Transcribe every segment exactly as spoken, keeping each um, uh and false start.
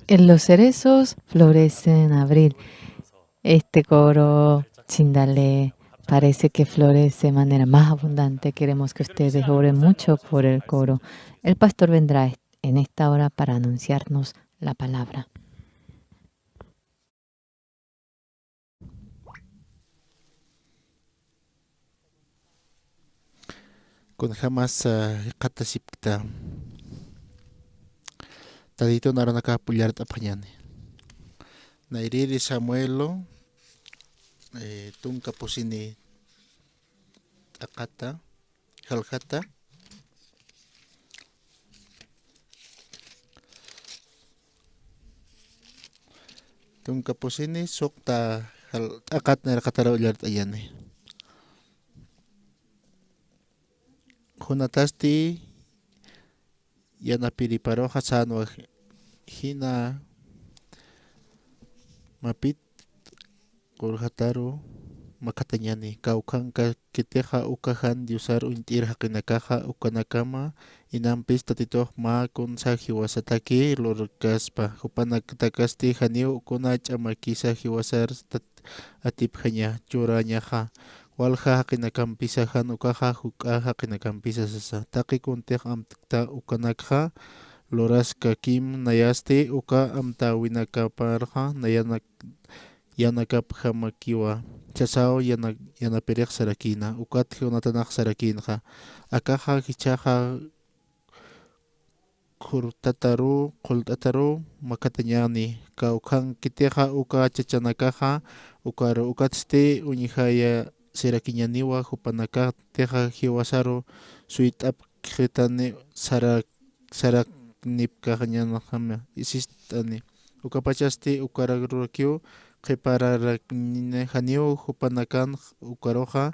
En los cerezos florecen en abril. Este coro, Chindale, parece que florece de manera más abundante. Queremos que ustedes oren mucho por el coro. El pastor vendrá en esta hora para anunciarnos la palabra. Kunjamas, ah, jikxatasipkta. Tatitun arunakap ullart'apxañäni. Nayrïri Samuelo, eh, tunka pusini t'aqata, jaljata. Tunka pusini suqta jal-, t'aqat nayraqataru ullart'ayani. Jonatasti yanapiriparuxa sänwa jina mapit qurjataru makhatañani, kawkhanka kitixa uka jan Diosar uñt'ir jaqinakaxa ukanakama, inampis Tatitux mä kunsa jiwasataki lurkaspa, jupanaktakasti janiw kuna ch'amakisa jiwasar tat-, atipjaña, churañaxa, walja jaqinakampisa jan ukaxa juk'a jaqinakampisa sasa. Taqi kuntix amtkta ukanakxa luraskakim, nayasti uka amtäwinakaparxa nayanak yanakapjamakiwa, sasaw yana-, yanapirix sarakïna, ukat Jonatanax sarakïnxa. Akaxa jichhaxa qhurtataru, qhullt'ataru makhatañäni, kawkhan kitixa uka chachanakaxa ukaru, ukatsti uñjayasirakiñäniwa, jupanakatixa jiwasaru suyt'apkxitani sara-, saraknipkañanxama, isist'ani. Ukapachasti ukarurakiw qhipararaknina, janiw jupanakan ukaruxa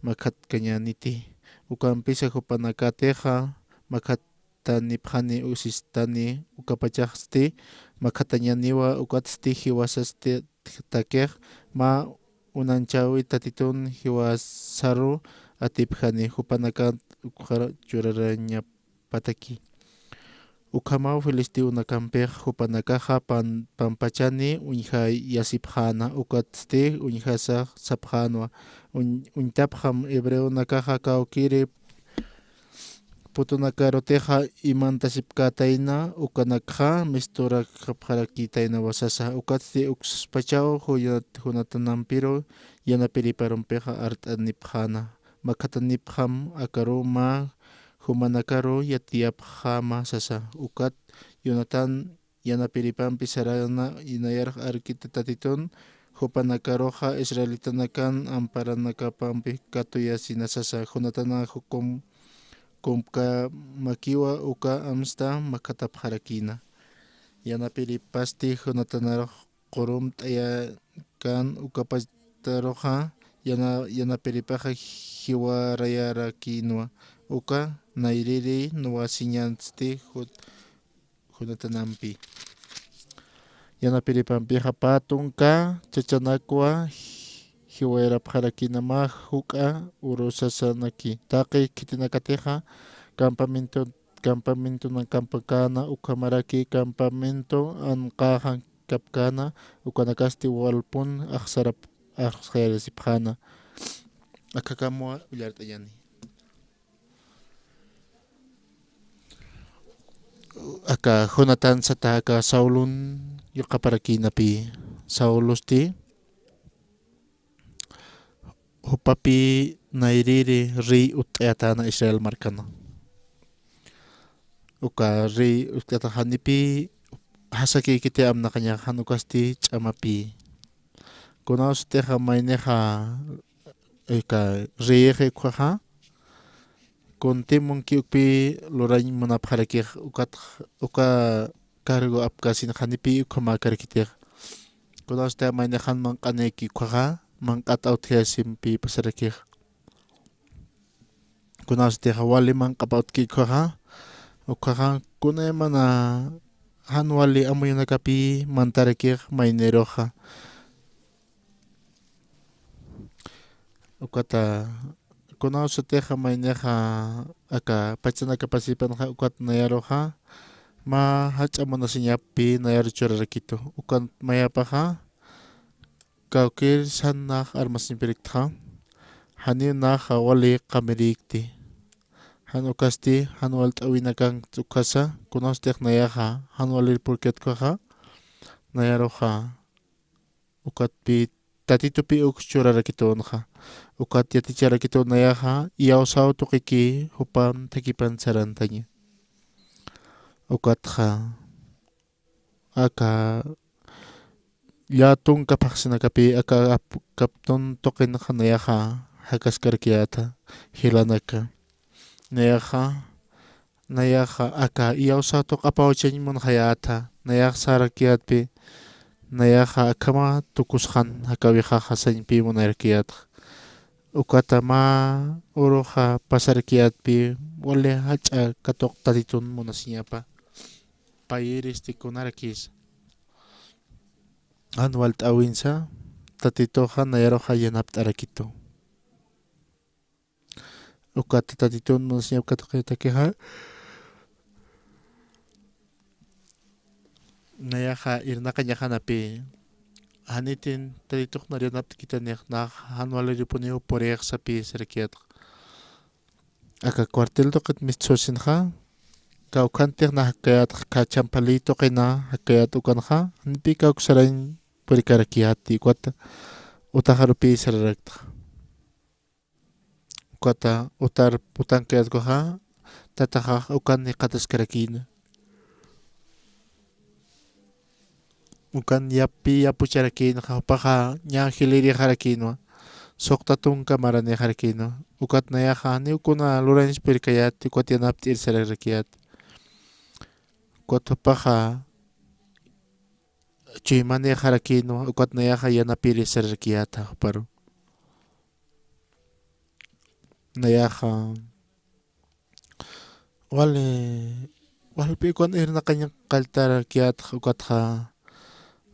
makhatkañäniti. Ukampisa jupanakatixa makhatanipxani, isist'ani, ukapachaxsti makhatañäniwa, ukatsti jiwasatakix mä unanchäwi Tatitun jiwasaru atipjani, jupanakat ukxar churarañap pataki. Ukhamaw filisteonakampix jupanakaxa pan-, pampachani uñjayasipxäna, ukatsti uñjasa sapxänwa, uñ-, uñtapxam hebreonakaxa kawkiri putunakarutixa imantasipkätayna, ukanakxa misturakapxarakïtaynawa sasa. Ukatsti ukspachaw Jona-, Jonatanampiru yanapiriparumpixa art'anipxäna, makhatanipxam akaru mä jumanakaru yatiyapxäma sasa. Ukat Jonatán yanapiripampi saräna, nayarux arkiti Tatitun jupanakaruxa israelitanakan amparanakapampi katuyasina sasa. Jonatanax kum-, kumpkamakiwa uka amsta makhatapxarakïna. Yanapiripasti Jonatanarux qurumt'ayakan, ukapataruxa yana-, yanapiripaxa jiwarayarakïnwa, uka nayrïri nuwasiñasti Jot-, Jonatanampi. Yanapiripampixa pä tunka chachanakwa jiwayarapxarakïna mä juk'a urusasanaki. Taqi khitinakatixa campamento, campamentonakampkäna, ukhamaraki campamento anqaxankapkäna, ukanakasti walpun axsarap-, axsarasipxäna. Akakamwa ullart'añäni. Aka Jonatán sata aka Saulun yuqaparakïnapi, Saulosti jupapi nayrïri rey utt'ayatäna Israel markana. Uka rey utt'ayatäna janipi jasakïkiti amnaqañaxa, jan ukasti ch'amapï. Kunawsatixa maynixa, aka reyixi ukkhaxa, kunti munki ukpi lurañ munapxarakix, ukat, uka cargo apkasin janipi ukhamäkarakitix. Kunawsatixa maynixa jan manq'anïki ukkhaxa, manq'at awtjayasimpi pasarakix. Kunawsatixa wali manq'ap awtki ukkhaxa, ukkhaxa kunaymana jan wali amuyunakapi mantarakix mayniruxa. Ukata, kunawsatixa maynixa aka pachanakapasipanxa, ukat nayaruxa mä jach'a munasiñapï nayar churarakitu. Ukan mayapaxa, kawkïr san nax armasiñpiriktxa, janiw naxa wali qamirïkti. Jan ukasti, jan walt'äwinakankt ukasa, kunastix nayaxa, jan walir purkit ukaxa, nayaruxa, ukatpï Tatitupï uk churarakitunxa. Ukat yaticharakitun nayaxa, iyawsaw tuqikï jupan thakipan sarantaña. Ukatxa, aka llätunka phaxsinakapï, aka ap-, kaptun tuqinxa nayaxa, jakaskarakiyäta, jilanaka. Nayaxa, nayaxa aka iyawsa tuq apawchañ munxayäta, nayax sarakiyätpï, nayaxa akhama tukusxan jakawixaxa sañpï munarakiyätxa. Ukata mä uruxa pasarakiyätpï, wali jach'a katuq Tatitun munasiñapa. Payïristi kunarakisa. Jan walt'äwinsa, Tatituxa nayaruxa yanapt'arakitu. Ukat Tatitun munasiñap katuqitakixa, nayaxa irnaqañaxanapï, janitin Tatitux nayax yanapt'kitanix, nax jan waliripuniw purix sapï sarakiyätxa. Aka cuartel tuqit mistsusinxa, kawkhantix nax jakayätxa, aka Champalï tuqina jakayät ukanxa, janipï kawk sarañ purikarakiyäti, ukat utaxarupï sararaktxa. Ukata utar putankayät ukaxa, tataxax ukan jikxataskarakïna. Ukan yapï yapucharakïnxa, jupaxa ña jilïrixarakïnwa, suxta tunka maranïxarakïnwa. Ukat nayaxa, janiw kuna lurañs purikayät, ukat yanapt'ir sararakiyät. Ukat jupaxa, chuymanïxarakïnwa, ukat nayaxa yanapïri sararakiyäta juparu. Nayaxa, wali, walpï ukan irnaqañ qalltarakiyätxa, ukatxa,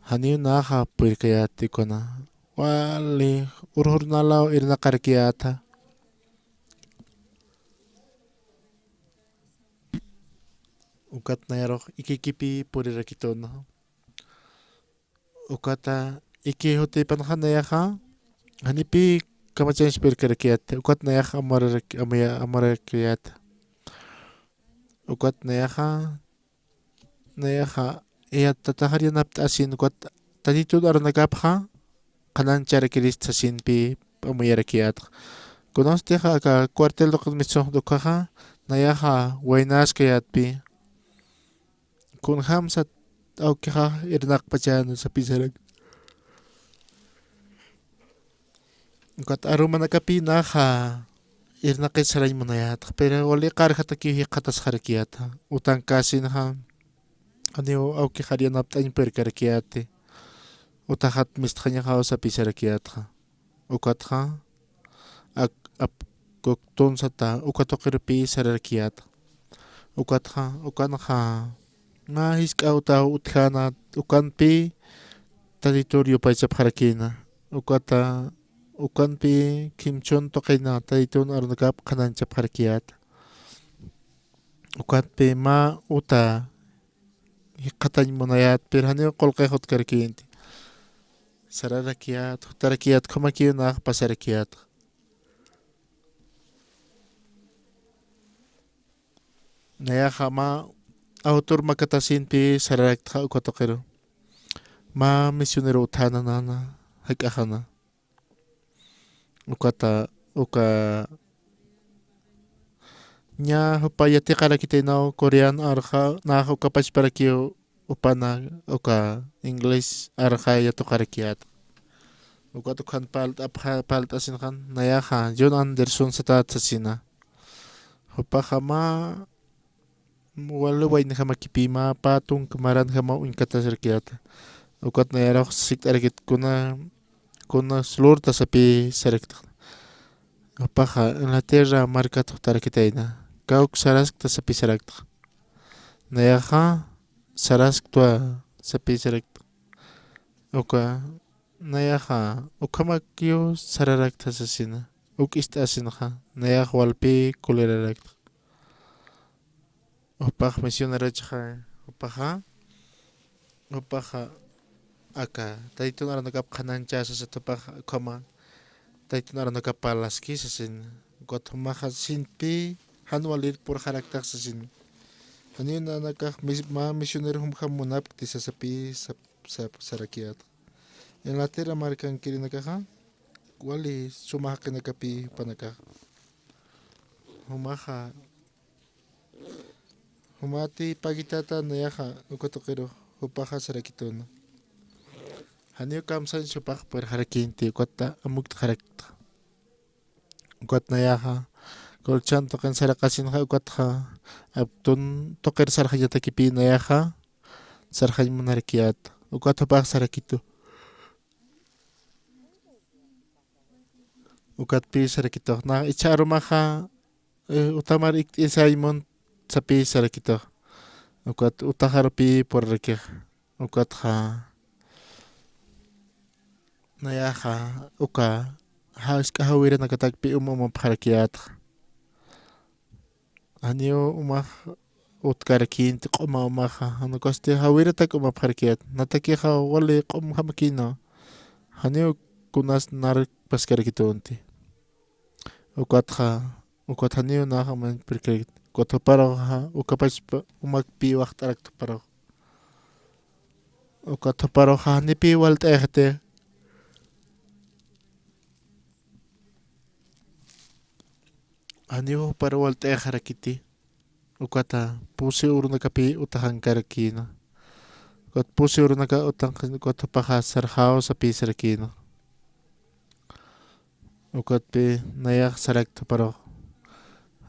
janiw naxa purikayät ukana. Wali, urjur nalaw irnaqarakiyäta. Ukat nayarux ikikipï purirakituna. Ukata iki jutipanxa nayaxa, janipï kamachañs purikarakiyät, ukat nayax amurarak-, amuya-, amurakiyät. Ukat nayaxa, nayaxa, iyat tataxar yanapt'asin, ukat Tatitun arunakapxa, qhanañcharakirist sasinpï amuyarakiyätxa. Kunanstixa aka cuartel tuqit mistsuxta ukaxa, nayaxa waynaskayätpï. Kunjamsa awkixa irnaqpachäna sapï sarak. Ukat arumanakapï naxa irnaqit sarañ munayätxa, pero wali qarjatakiw jikxatasxarakiyäta. Utankäsinxa, janiw awkixar yanapt'añ purikarakiyäti. Utaxat mistxañaxaw sapï sarakiyätxa. Ukatxa, ak-, ap-, kuktunsata, uka tuqirupï sararakiyät. Ukatxa, ukanxa, mä jisk'a utaw utjäna, ukanpï Tatitur yupaychapxarakïna. Ukata, ukanpï kimchun tuqina, Tatitun arunakap qhanañchapxarakiyät. Ukanpï mä uta jikxatañ munayät, pero janiw qullqix utkarakïnti. Sararakiyät, jutarakiyät, ukhamakiw nax pasarakiyät. Nayaxa mä autor makatasinpï sararaktxa uka tuqiru. Mä misionero utjäna nana, jak'axana. Ukata, uka, ña jupa yatiqarakitaynaw coreano arxa, nax uka pachparakiw jupana, uka inglés arxa yatuqarakiyät. Ukat ukhan palt'apxa, palt'asinxan, nayaxa, John Anderson satät sasina. Jupaxa mä wali waynjamakipï mä pä tunka maranjamaw uñkatasarakiyäta. Ukat nayarux sikt'arakit kuna, kuna slurta sapï sarakta. Jupaxa Inglaterra markat jutarakitayna. Kawk saraskta sapï sarakta. Nayaxa sarasktwa sapï sarakta. Uka nayaxa ukhamakiw sararaktxa sasina. Uk ist'asinxa. Nayax walpï kulirarakta. Jupax misionerochxa, jupaxa, jupaxa aka, taytun aranakap qhanañchä sasa jupaxa, ukhama, taytun aranakap parlaski sasin, ukat jumaxa sintpï, jan walir purxaraktax sasin. Janiw nanakax mis-, mä misionero jumjam munapkti sasapï, sap-, sap-, sarakiyät. Inglaterra markankirinakaxa, wali suma jaqinakapï jupanakax. Jumaxa, jumati pagitata nayaxa, uka tuqirux jupaxa sarakituna. Janiw kamsañ jupax purxarakïnti, ukata amukt'xarakta. Ukat nayaxa, colchón tuqin saraqasinxa, ukatxa, aptun tuqir sarxañatakipï nayaxa, sarxañ munarakiyät, ukat jupax sarakitu. Ukatpï sarakitux, nax ichha arumaxa, eh, utamar ikt'isay munt sapï sarakitux. Ukat utaxarupï purarakixa. Ukatxa, nayaxa, uka, ja-, jisk'a jawiranakatakpï um umapxarakiyätxa. Janiw umax utkarakïnti q'uma umaxa, jan ukasti jawiratak umapxarakiyät. Natakixa wali q'umjamakïna. Janiw kunas nar paskarakitünti. Ukatxa, ukat janiw nax umañ purkarakit. Ukat juparuxa, ukapach pa-, umakpï waxt'arakta juparux. Ukat juparuxa, janipï walt'ayxiti. Janiw jupar walt'ayxarakiti. Ukata pusi urunakapï utaxankarakïna. Ukat pusi urunaka utaxankarakïna, ukat jupaxa sarxaw sapï sarakïna. Ukatpï nayax sarakta juparux.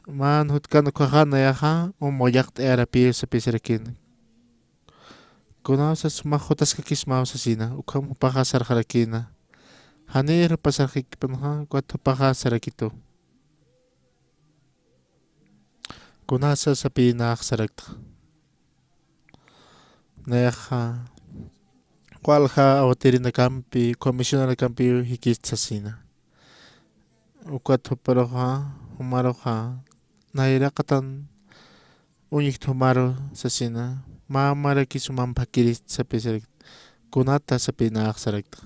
Mä jutkan ukaxa nayaxa, um mullaqt'ayarapiw sapï sarakïna. Kunawsa suma jutaskakismaw sasina, ukham jupaxa sarxarakïna. Janïr jupa sarxikipxpanxa, ukat jupaxa sarakitu. Kunasa sapï nax saraktxa. Nayaxa, walja awtirinakampi, comisionarakampiw jikist sasina. Ukat juparuxa, jumaruxa, nayraqatan uñjt jumaru sasina, mä maraki sumamp jakirist sapï sarakt, kunata sapï nax sarakt.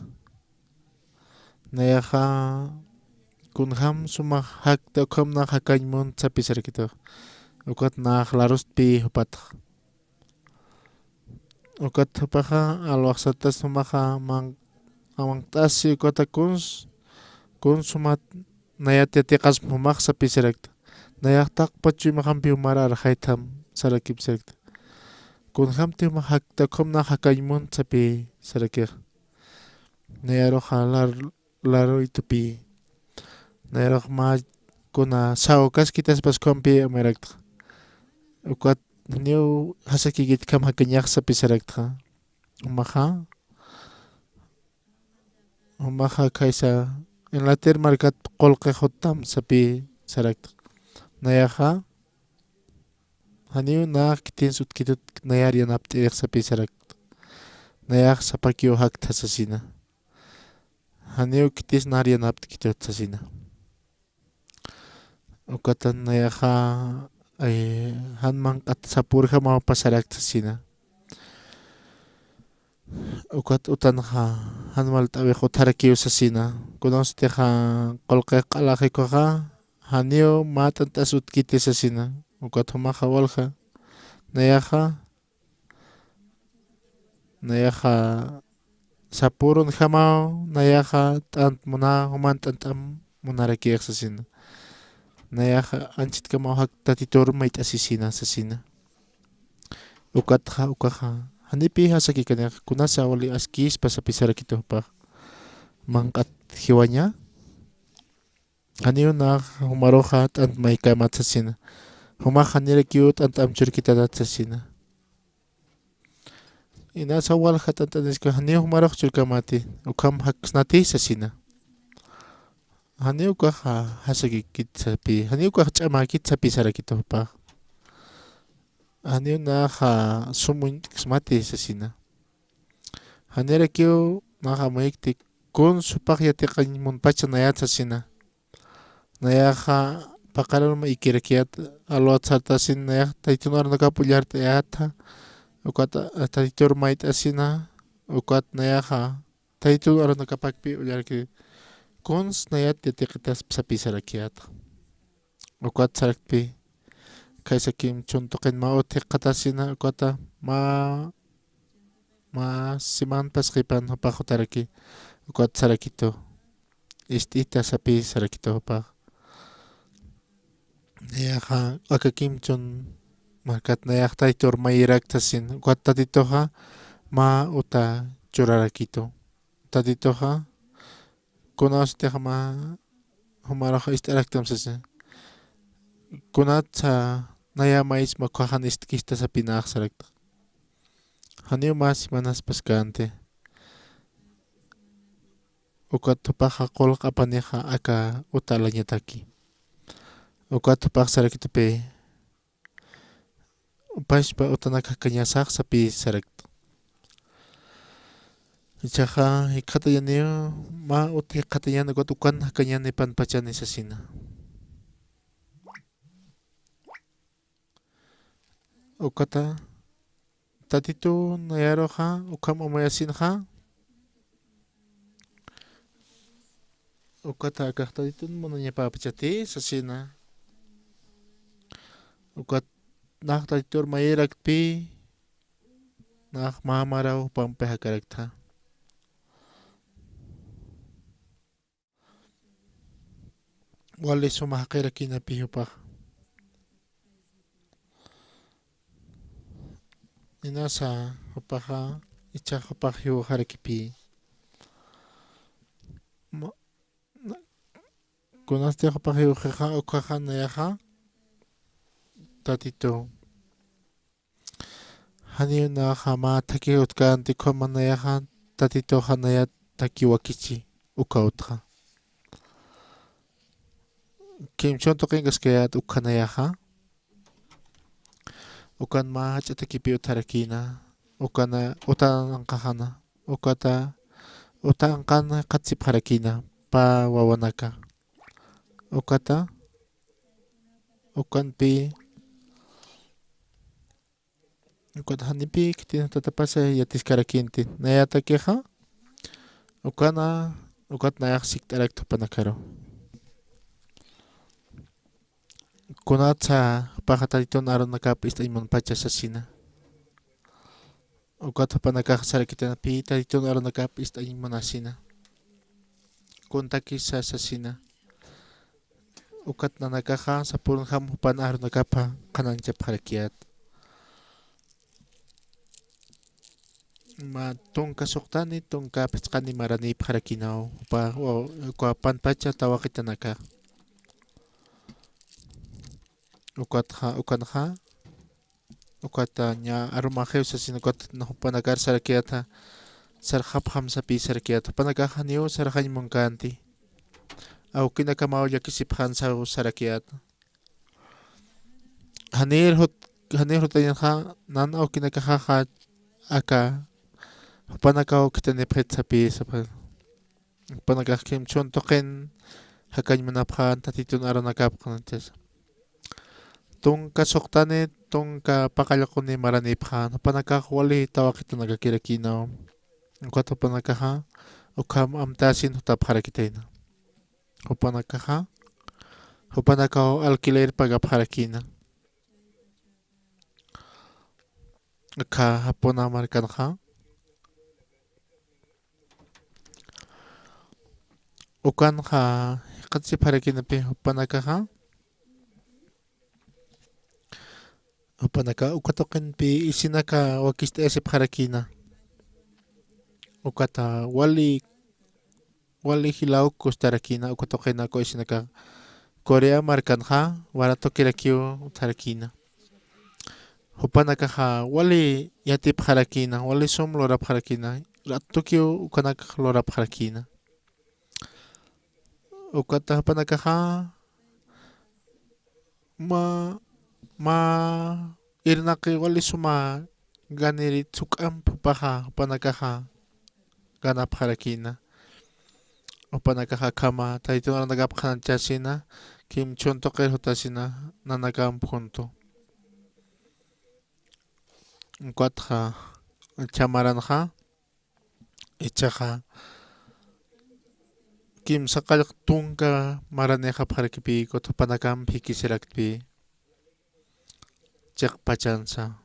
Nayaxa, kunjam suma jakta ukham nax jakañ munt sapï sarakitux. Ukat nax larustpï jupatx. Ukat jupaxa, alwaxsatas jumaxa, man-, manq't'asi ukata kuns, kuns jumat nayat yatiqasm jumax sapï sarakta. Nayax taqpach chuymaxampi jumar arxaytham sarakip sarakta. Kunjamti jumax jakta ukham nax jakañ munt sapï sarakix. Nayaruxa lar-, laruytupï. Nayarux mä kuna sawkaskitaspas ukhampi amuyaraktxa. Ukat janiw jasakikit ukham jakañax sapï saraktxa. Jumaxa, jumaxa khaysa Inglaterra markat qullqix juttam sapï saraktxa. Nayaxa, janiw nax khitins utjkitut nayar yanapt'irix sapï saraktxa. Nayax sapakiw jaktxa sasina. Janiw khitis nar yanapt'kitut sasina. Ukatan nayaxa, eh, jan manq'at sapürjamaw pasarakt sasina. Ukat utanxa, jan walt'äwix utjarakiw sasina. Kunawsatixa qullqix q'alaxi ukaxa, janiw mä t'ant'as utjkiti sasina. Ukat jumaxa walja, nayaxa, nayaxa sapürunjamaw, nayaxa t'ant muna, juman t'ant'am munarakix sasina. Nayaxa anchitkamaw jak Tatitur mayt'asisina sasina. Ukatxa, ukaxa, janipï jasakikanix, kunasa wali askïspa sapï sarakitu jupax. Manq'at jiwaña. Janiw nax jumaruxa t'ant maykämat sasina. Jumax janirakiw t'ant amchurkitatat sasina. Inasa walja t'ant'aniska, janiw jumarux churkämati, ukham jaksnati sasina. Janiw ukax jasakikit sapï, janiw ukax ch'amäkit sapï sarakitu jupax. Janiw nax sum uñt'ksmati sasina. Janirakiw nax amuyikti, kuns jupax yatiqañ munpacha nayat sasina. Nayaxa paqarar mä ikirakiyät, alwat sartasin nayax taytun arunakap ullart'ayätxa, Ukat, a, Tatitur mayt'asina, ukat nayaxa, Tatitu arunakapakpi ullaraki, kuns nayat yatiqitaspa sapï sarakiyäta. Ukat saraktpï, khaysa kimchhun tuqin mä ut jikxatasina, ukata mä, mä simanpas qhipan jupax jutaraki, ukat sarakitu, ist'ita sapï sarakitu jupax. Nayaxa aka kimchhun markat nayax Tatitur mayirakta sasin, ukat Tatituxa mä uta churarakitu. Tatituxa, kunasatix mä jumarux ist'araktam sasi. Kunatsa naya mayisma ukkhaxan ist'kista sapï nayax sarakta. Janiw mä simanaspas känti. Ukat jupaxa qullq apanixa aka uta alañataki. Ukat jupax sarakitupï, pachpa utanak jakañasax sapï sarakta. Jichhaxa jikxatañäniw, mä ut jikxatañäni, ukat ukan jakañäni panpachani sasina. Ukata Tatitu nayaruxa ukham amuyasinxa. Ukata akax Tatitun munañapäpachati sasina. Ukat nax Tatitur mayiraktpï, nax mä maraw jupampi jakaraktxa. Wali suma jaqirakïnapï jupax. Inasa jupaxa, jichhax jupax jiwxarakipï. Ma-, na-, kunasti jupax jiwxixa, ukkhaxa nayaxa Tatitu. Janiw nayaxa mä thakhi utkänti, ukhama nayaxa Tatituxa nayat thakhi wakichi uka utxa. Kimchhun tuqinkaskayät ukkha nayaxa. Ukan mä jach'a thakhipi utjarakïna. Ukan uta anqaxana. Ukata uta anqan jikxatasipxarakïna pä wawanaka. Ukata, ukanpï, ukat janipï khitin jutatapasa yatiskarakïnti. Nayatakixa, ukana, ukat nayax sikt'arakta jupanakaru. Kunatsa jupaxa Tatitun arunakap ist'añ munpacha sasina. Ukat jupanakax sarakitanapï Tatitun arunakap ist'añ munasina. Kuntakisa sasina. Ukat nanakaxa sapürunjam jupan arunakapa qhanañchapxarakiyät. Mä tunka suxtani, tunka phisqani maranïpxarakïnaw, jupa, wa-, uka panpacha tawaqitanakax. Ukatxa, ukanxa, ukata ña arumaxiw sasin, ukat jupanakar sarakiyäta, sarxapxam sapï sarakiyät, jupanakax janiw sarxañ munkänti. Awkinakamaw llakisipxän saw sarakiyät. Janir jut-, janir jutañanxa, nan awkinakaxaxa aka, jupanakaw khitinipxit sapï, sapa. Jupanakax kimchhun tuqin jakañ munapxän Tatitun arunakap qhanañchasa. Tunka suxtani, tunka paqallquni maranïpxän, jupanakax wali tawaqitanakakirakïnaw. Ukat jupanakaxa, ukham amtäsin jutapxarakitayna. Jupanakaxa, jupanakaw alquiler pagapxarakïna. Aka Japona markanxa. Ukanxa, jikxatasipxarakïnapï jupanakaxa. Jupanaka, uka tuqinpï isinaka wakist'ayasipxarakïna. Ukata wali, wali jilaw kustarakïna, uka tuqina uka isinaka Corea markanxa, waratukirakiw utjarakïna. Jupanakaxa wali yatipxarakïna, wali sum lurapxarakïna, ratukiw ukanak lurapxarakïna. Ukata jupanakaxa, mä, mä irnaqi wali suma ganiri suk'amp jupaxa, jupanakaxa ganapxarakïna. Jupanakaxa akhama, Tatitun arunakap qhanañchasina, kimchhun tuqir jutasina, nanakamp juntu. Ukatxa chamaranxa, ichaxa kimsa qallq tunka maranixapxarakipi, ukat jupanakamp jikisiraktpi chiqpachansa.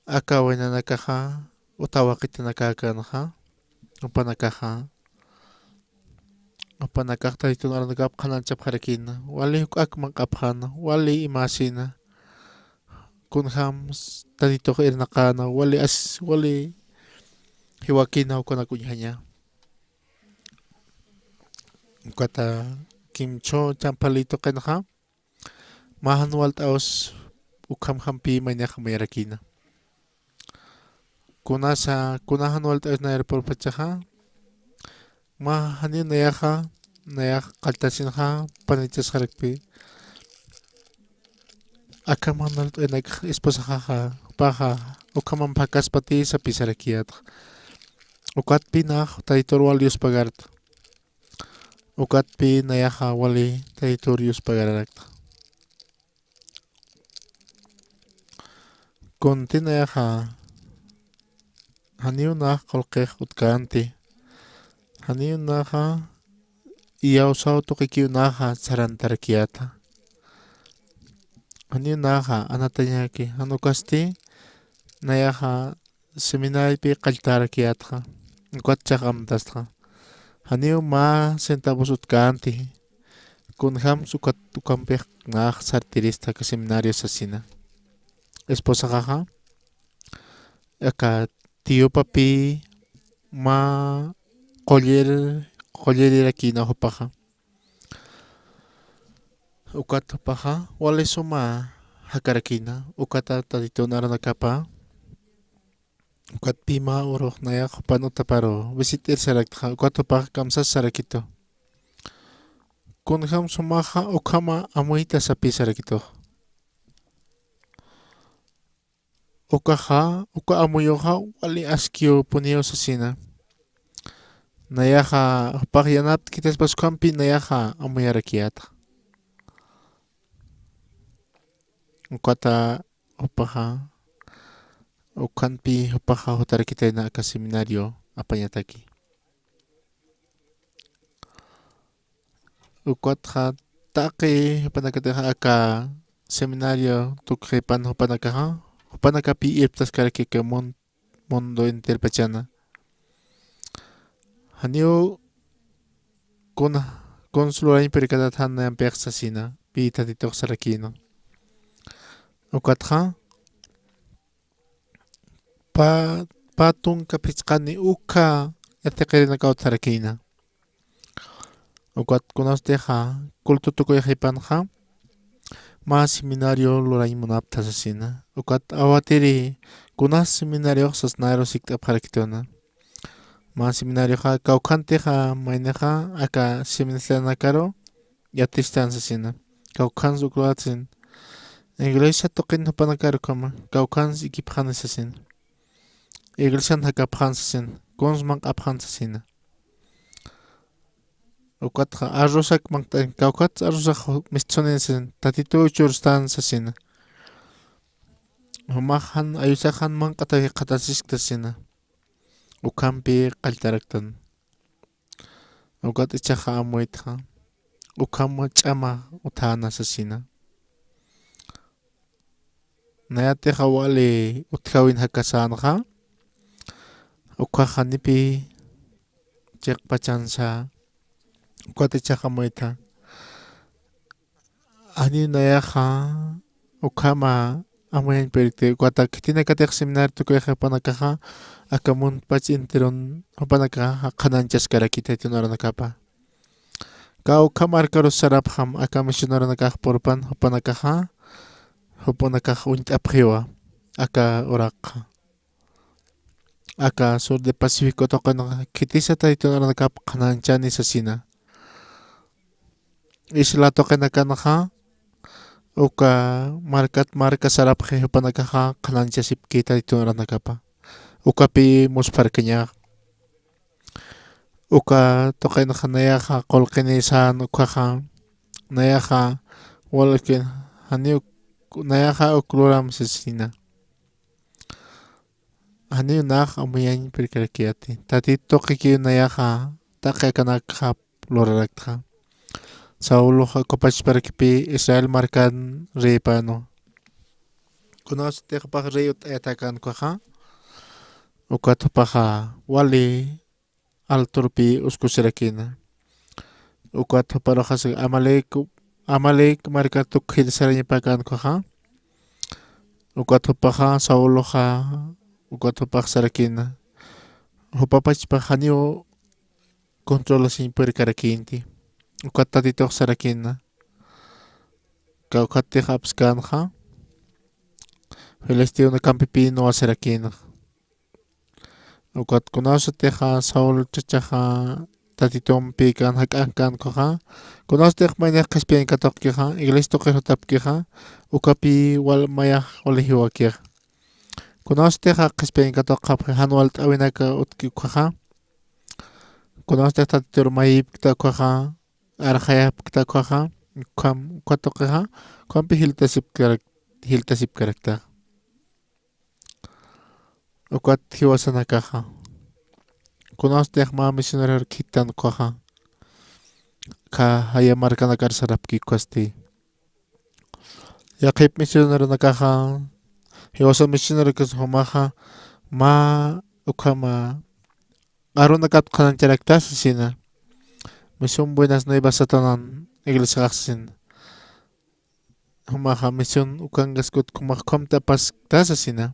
Aka waynanakaxa, uta waqitanakakanxa, jupanakaxa, jupanakax Taytun aranakap qhananchapxarakïna, wali juk'ak manq'apxäna, wali imasina, kunjams Taytux irnaqäna, wali as, wali jiwakïna ukanak uñjaña. Ukata kimchhu champhalï tuqinxa, mä jan walt'aws ukhamjampi maynax amuyarakïna. Kunasa, kuna jan walt'aws nayar purpachaxa, mä janiw nayaxa, nayax qalltasinxa, panachasxarakpi. Akham jan walt'awinakx esposaxaxa, jupaxa, ukhamamp jakaspati sapisarakiyätxa. Ukatpï nax Taytur wal Dios pagarta. Ukatpï nayaxa wali Taytur Dios pagararakta. Kunti nayaxa, janiw nax qullqix utkänti. Janiw naxa iyawsaw tuqikiw naxa sarantarakiyäta. Janiw naxa anatañäki, jan ukasti nayaxa seminariopi qalltarakiyätxa, ukat chaqamtastxa. Janiw mä centavos utkänti, kunjams ukat ukampix nax sartirista aka seminario sasina. Esposaxaxa, aka tiyupapï mä qullir, qullirirakïna jupaxa. Ukat jupaxa, wali suma jakarakïna, ukata Tatitun aranakapa. Ukatpï mä urux nayax jupan utaparu visit'ir saraktxa, ukat jupax kamsas sarakitu. Kunjam sumaxa ukhama amuyta sapï sarakitux. Ukaxa, uka amuyuxa wali askiw puniw sasina. Nayaxa jupax yanapt'kitaspas ukhampi nayaxa amuyarakiyätxa. Ukata jupaxa, ukhampi jupaxa jutarakitayna aka seminario apañataki. Ukatxa taqi jupanakatixa aka seminario tukxipan jupanakaxa, jupanakapï irptaskarakiki mun-, mundo enterpachana. Janiw kuna, kuns lurañ purikatat jan nayampix sasina, pï Tatitux sarakïna. Ukatxa, pä, pä tunka phichqani ukha yatiqirinakaw utjarakïna. Ukat kunapstixa culto tukuyxipanxa, mä seminario lurañ munapta sasina. Ukat awatiri kunas seminariox sasnaru sikt'apxarakituna. Mä seminarioxa kawkhantixa maynixa aka seminastanakaru yatistan sasina. Kawkhans uk luratsin. Iglesia tuqin jupanakar ukhama, kawkhans ikipxani sasina. Iglesian jakapxan sasina. Kuns manq'apxan sasina. Ukatxa arrozak manq't'añ, kawkhats arrozax mistsunin sasina. Tatituw churstan sasina. Jumax jan, ayusax jan manq'ataw jikxatasiskta sasina. Ukhampi qalltaraktan. Ukat ichaxa amuytxa, ukhama ch'ama utjäna sasina. Nayatixa wali utjawin jakasänxa, ukhax janipï chiqpachansa, ukat ichaxa amuytxa. Janiw nayaxa ukhama amuyañ puriti, ukata khitinakatix seminario tukuyxi jupanakaxa, aka muntpach enteron jupanakaxa qhanañchaskaraki Taytun aranakapa. Kawkham markarus sarapxam aka misioneronakax purpan jupanakaxa, jupanakax uñt'apxiwa aka uraqxa. Aka sur de Pacífico tuqinxa khitisa Taytun aranakap qhanañchani sasina. Isla tuqinakanxa uka markat marka sarapxi jupanakaxa qhanañchasipki Taytun aranakapa. Ukapï muspharkañax. Uka tuqinxa nayaxa qullqini sän ukhaxa, nayaxa walkin janiw, nayaxa uk luram sasina. janiw nax amuyañ pirkarakiyati. Tatit tuqikiw nayaxa taqi akanakxap luraraktxa. Sauloxa ukapachparakipï Israel markan reypänwa. Kunasatix jupax rey utt'ayatäkän ukhaxa, ukat jupaxa wali alturupi uskusirakïna. Ukat juparuxa Amalec, Amalec markat ukkhir sarañapäkän ukhaxa. Ukat jupaxa Sauloxa, ukat jupax sarakïna. Jupapachpax janiw controlasiñ purkarakïnti. Ukat Tatitux sarakïna. Kawkhatix apskänxa, Filisteonakampi nuwasirakïna. Ukat kunasatixa Saul chachaxa Tatitumpi kan jak'ankän ukhaxa, kunasatix maynax qhispiyañ katuqkixa, iglesia tuqir jutapkixa, ukapï wal mayax wali jiwakixa. Kunasatixa qhispiyañ katuqapxi jan walt'äwinak utki ukhaxa, kunasatix Tatitur mayipkta ukhaxa, arxayapkta ukhaxa, ukham, uka tuqixa, ukhampi jiltasipkarak-, jiltasipkarakta. Ukat jiwasanakaxa. Kunasatix mä misionerar khittan ukhaxa, aka jaya markanakar sarapki ukasti. Yaqhip misioneronakaxa, jiwasa misionerokas jumaxa, mä ukhama arunakat qhanañcharaktasa sasina. Misión Buenas Nuevas satanan iglesiax sasina. Jumaxa misión ukankaskut jumax ukhamta apaskta sasina.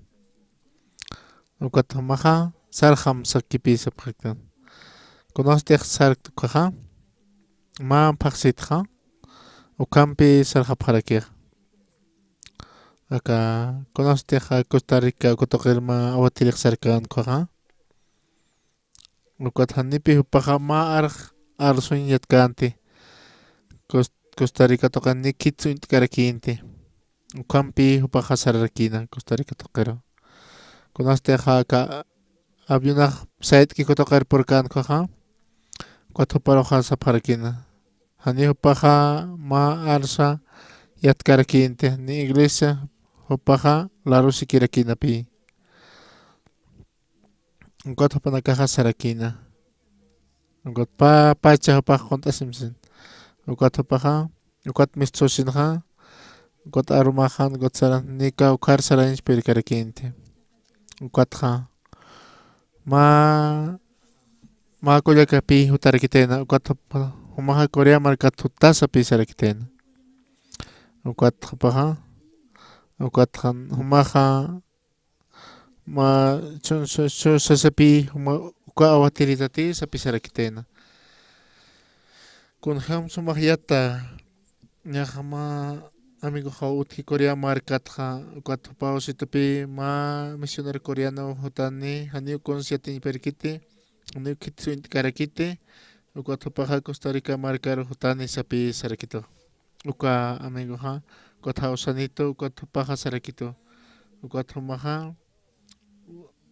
Ukat jumaxa sarxam sakipï sapxaktan. Kunasatix sarkt ukhaxa, mä phaxsitxa, ukhampi sarxapxarakixa. Aka, kunasatixa Costa Rica uka tuqir mä awatirix sarkän ukhaxa. Ukat janipï jupaxa mä arx arsuñ yatkänti. Cos-, Costa Rica tuqin ni khitsuñ t'karakïnti. Ukhampï jupaxa sararakïna Costa Rica tuqiru. Kunasatixa aka avionax sayt'ki uka tuqir purkän ukhaxa, ukat juparuxa sapxarakïna. Jani jupaxa mä arsa yatkarakïnti, ni iglesia, jupaxa larusikirakïnapï. Ukat jupanakaxa sarakïna. Ukat pä pacha jupax qunt'asim sasin. Ukat jupaxa, ukat mistsusinxa, ukat arumaxan, ukat saran, nika ukhar sarañch pirkarakïnti. Ukatxa, mä, mä kullakapï jutarakitayna, ukat jupa-, jumaxa Corea markat jutasapï sarakitayna. Ukat jupaxa, ukatxa, jumaxa, mä, chun, chun, chun, sasapï, juma, uka awatiritati sapisarakitayna. Kunjam sumax yata, ñaxa mä amigoxaw utji Corea markatxa, ukat jupa usitupï mä misionero coreano jutani, janiw kuns yatiñpirkiti, janiw khitsuñ t'karakiti, ukat jupaxa Costa Rica markaru jutani sapïsarakitu. Uka amigoxa, ukat jawsanitu, ukat jupaxa sarakitu. Ukat jumaxa,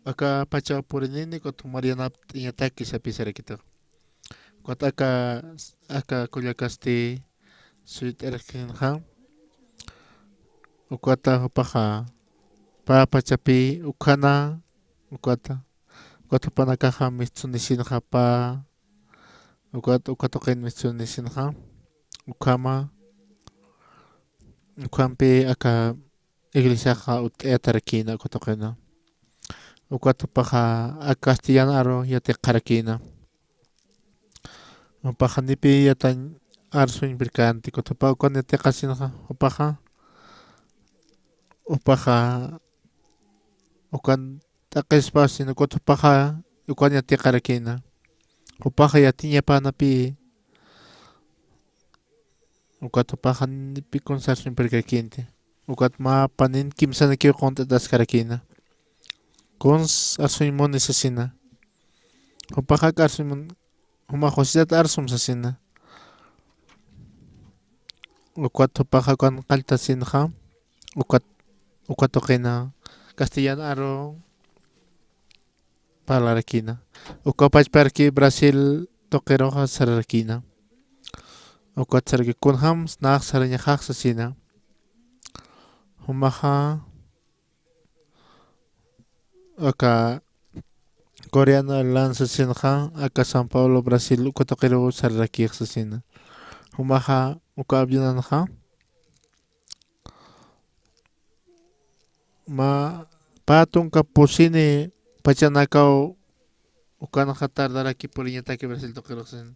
aka pachaw purinini, ukat jumar yanapt'añataki sapïsarakitu. Ukat aka, aka kullakasti suyt'arakinxa. Ukata jupaxa, pä pachapï, ukhana, ukata, ukat jupanakaxa mistsunisïnxa pä, ukat, uka tuqin mistsunisïnxa, ukhama, ukhampï aka iglesiaxa utt'ayatarakïna uka tuqina. Ukat jupaxa aka castellan aru yatiqarakïna. Jupaxa janipï yatañ arsuñ pirkänti, ukat jupa ukan yatiqasinxa, jupaxa, jupaxa, ukan t'aqispasin, ukat jupaxa, ukan yatiqarakïna. Jupaxa yatiñapänapï, ukat jupaxa janipï kuns arsuñ pirkarakïnti. Ukat mä panin kimsanakiw qunt'ataskarakïna. Kuns arsuñ muni sasina. Jupaxa arsuñ mun-, jumax jusitat arsum sasina. Ukat jupaxa ukan qalltasinxa, ukat, uka tuqina castellan aru parlarakïna. Uka pachparki Brasil tuqiruxa sararakïna. Ukat saraki kunjams nax sarañaxax sasina. Jumaxa, aka Coreana Airlines sasinxa, aka São Paulo, Brasil, uka tuqiruw sararakix sasina. Jumaxa, uka avionanxa, mä pä tunka pusini pachanakaw ukanxa tardaraki puriñataki Brasil tuqirux sasina.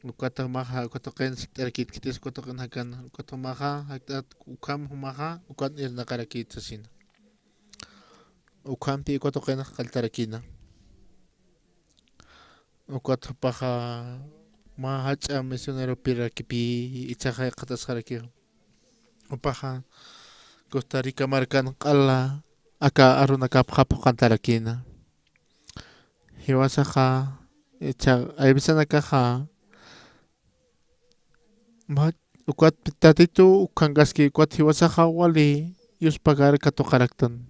Ukat jumaxa, uka tuqin sikt'arakit khitis uka tuqin jakan, ukat jumaxa, jakt'at ukham jumaxa, ukan irnaqarakit sasina. Ukhampi uka tuqinxa qalltarakina. Ukat jupaxa mä jach'a misioneropirakipi ichaxa jikxatasxaraki. Jupaxa Costa Rica markan q'ala aka arunakapxa phuqantarakina. Jiwasaxa, icha aybisanakaxa, mä, ukat Tatitu ukhankaski, ukat jiwasaxa wali yuspagara katuqaraktan.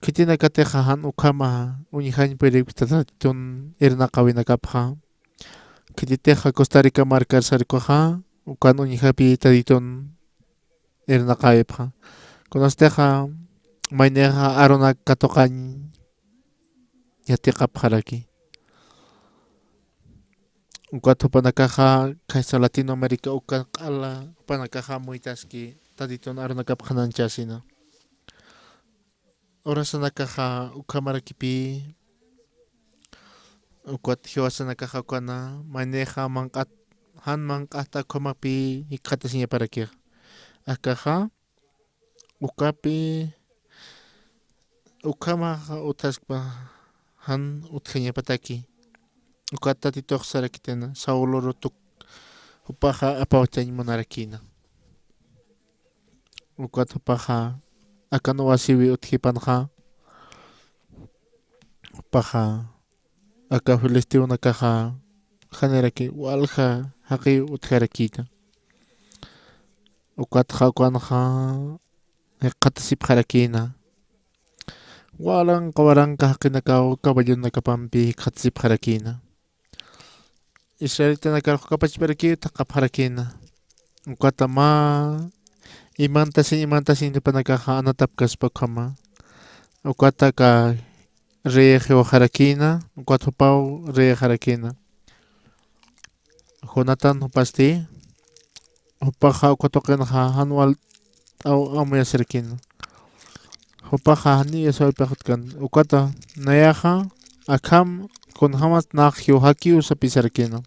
Khitinakatixa jan ukhama uñjañ puriwkta Tatitun irnaqawinakapxa. Khititixa Costa Rica markar sarkuxa, ukan uñjapi Tatitun irnaqawipxa. Kunastixa maynixa arunak katuqañ yatiqapxaraki. Ukat jupanakaxa khaysa Latinoamérica uka q'ala jupanakaxa amuytaski Tatitun arunakapxananchasina. Urasanakaxa ukhamarakipi, ukat jiwasanakaxa ukana, maynixa manq'at, jan manq'ata ukhamapi jikxatasiñaparakix. Akaxa, ukapi, ukhamaxa utjaskpa jan utjañapataki. Ukat Tatitux sarakitana, Saulo rutuk, jupaxa apawachañ munarakina. Ukat jupaxa, akan uwasiwi utjipanxa, jupaxa, aka filisteonakaxa, janiraki walja jaqiw utjarakita. Ukatxa ukanxa, jikxatasipxarakina. Waranqa, waranqa jaqinakaw caballonakapampi jikxatasipxarakina. Israelitanakar jukapachparakiw thaqhapxarakina. Ukata mä imantasiñ, imantasiñ jupanakaxa anatapkaspa ukhama. Ukata aka rey jiwaxarakina, ukat jupaw reyxarakina. Jonatán jupasti, jupaxa uka tuqinxa jan walt'aw amuyasirakina. Jupaxa janiw yasawaypax utkan. Ukata nayaxa akham kunjämas nax jiwxakiw sapisarakina.